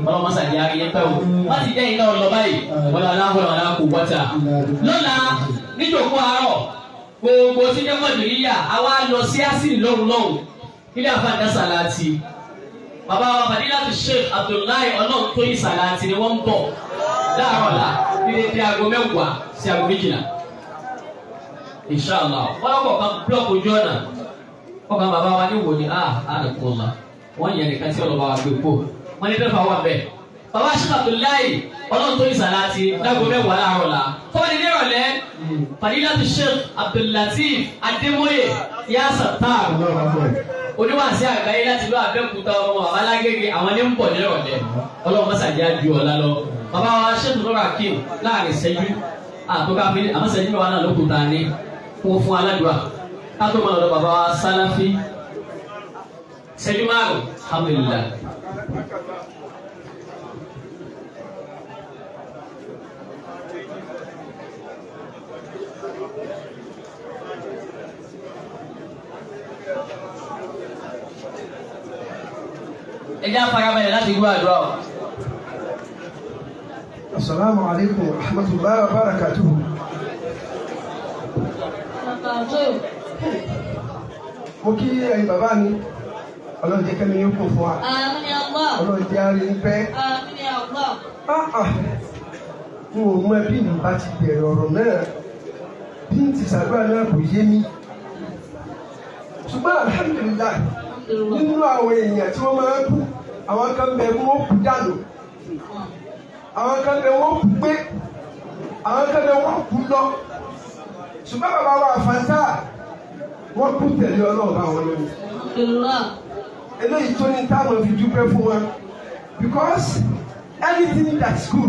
Ọlọ́run ṣàjẹ́ àrí yín pẹ́ o. Wọ́n ti jẹ́ iná ọlọ́ báyìí. Wala hawla wala quwwata. Lọ́la níjòkó àárọ̀ gbogbo tí jẹ́ Kọ̀dìríyà àwa lọ sí àsìrì lọ́hùn lọ́hùn. Ilé àfàdá sàláàtì. Bàbá wa Fadilatu Sheikh Abdullahi Ọlọ́runtóyìn Sàláàtì ni wọ́n ń bọ̀ láàárọ̀ la ní dédé aago 10 sí aago 12. Inshallah. Wọ́n lọ́kọ̀ kan búlọ̀kù ojú ọ̀nà. Ọkàn bàbá wa ní wò ni àdàkùnlá. Wọ́n yẹn nìkan tí ọlọ́ba wa gbé kó. Wọ́n ní dẹ́fà wà bẹ́ẹ̀. Bàbá Sheikh Abdullahi Ọlọ́runtóyìn Sàláàtì láago 10 láàárọ̀ la. Tọ́wọ́n ní nírọ̀lẹ́ Fadilatu Sheikh Abdullateef Adémóyè Yá Sattar oníwàásí àgbáyé láti lọ Abẹ́òkúta ọmọ bàbá lágége àwọn ní ń bọ̀ nírọ̀lẹ́. Ọlọ́run mọ́sàdí á ju ọ̀la lọ. Bàbá wa Sheikh Nuru Hakim láàrin ìṣẹ́jú àtọ́ká fi àmọ́ ìṣẹ́jú mẹ́wàá náà ló kù ta ní fún aládùá. Ká tó máa lọ bàbá wa Sálàfí ìṣẹ́jú 5 alhamdulillah. Ẹ jẹ́ á farabalẹ̀ láti gbọ́ àdúrà o. Assalamu alaikum wa rahmatullahi wa barakatuhu. Mo kí ẹ̀yin bàbá mi, Ọlọ́run jẹ́ kẹ́mi yóò kún fún wa. Àmín ya Allah. Ọlọ́run jẹ́ àárín ń pẹ́. Àmín ya Allah. N ò mọ bí mi bá ti bẹ̀rẹ̀ ọ̀rọ̀ náà, bí n ti ṣàdúrà náà kò yé mi. Ṣùgbọ́n alhamdulillah, nínú àwọn èèyàn tí wọ́n máa ń kú, àwọn kan bẹ wọ́n kú dànù, àwọn kan bẹ wọ́n kú pé, àwọn kan bẹ wọ́n kú lọ. Ṣùgbọ́n bàbá wa àfàǹtà, wọ́n kú tẹ̀lé Ọlọ́run bá wọn lónìí. Alhamdulillah. Eléyìí tó ní táwọn fi dúpẹ́ fún wọn, because anything that's good.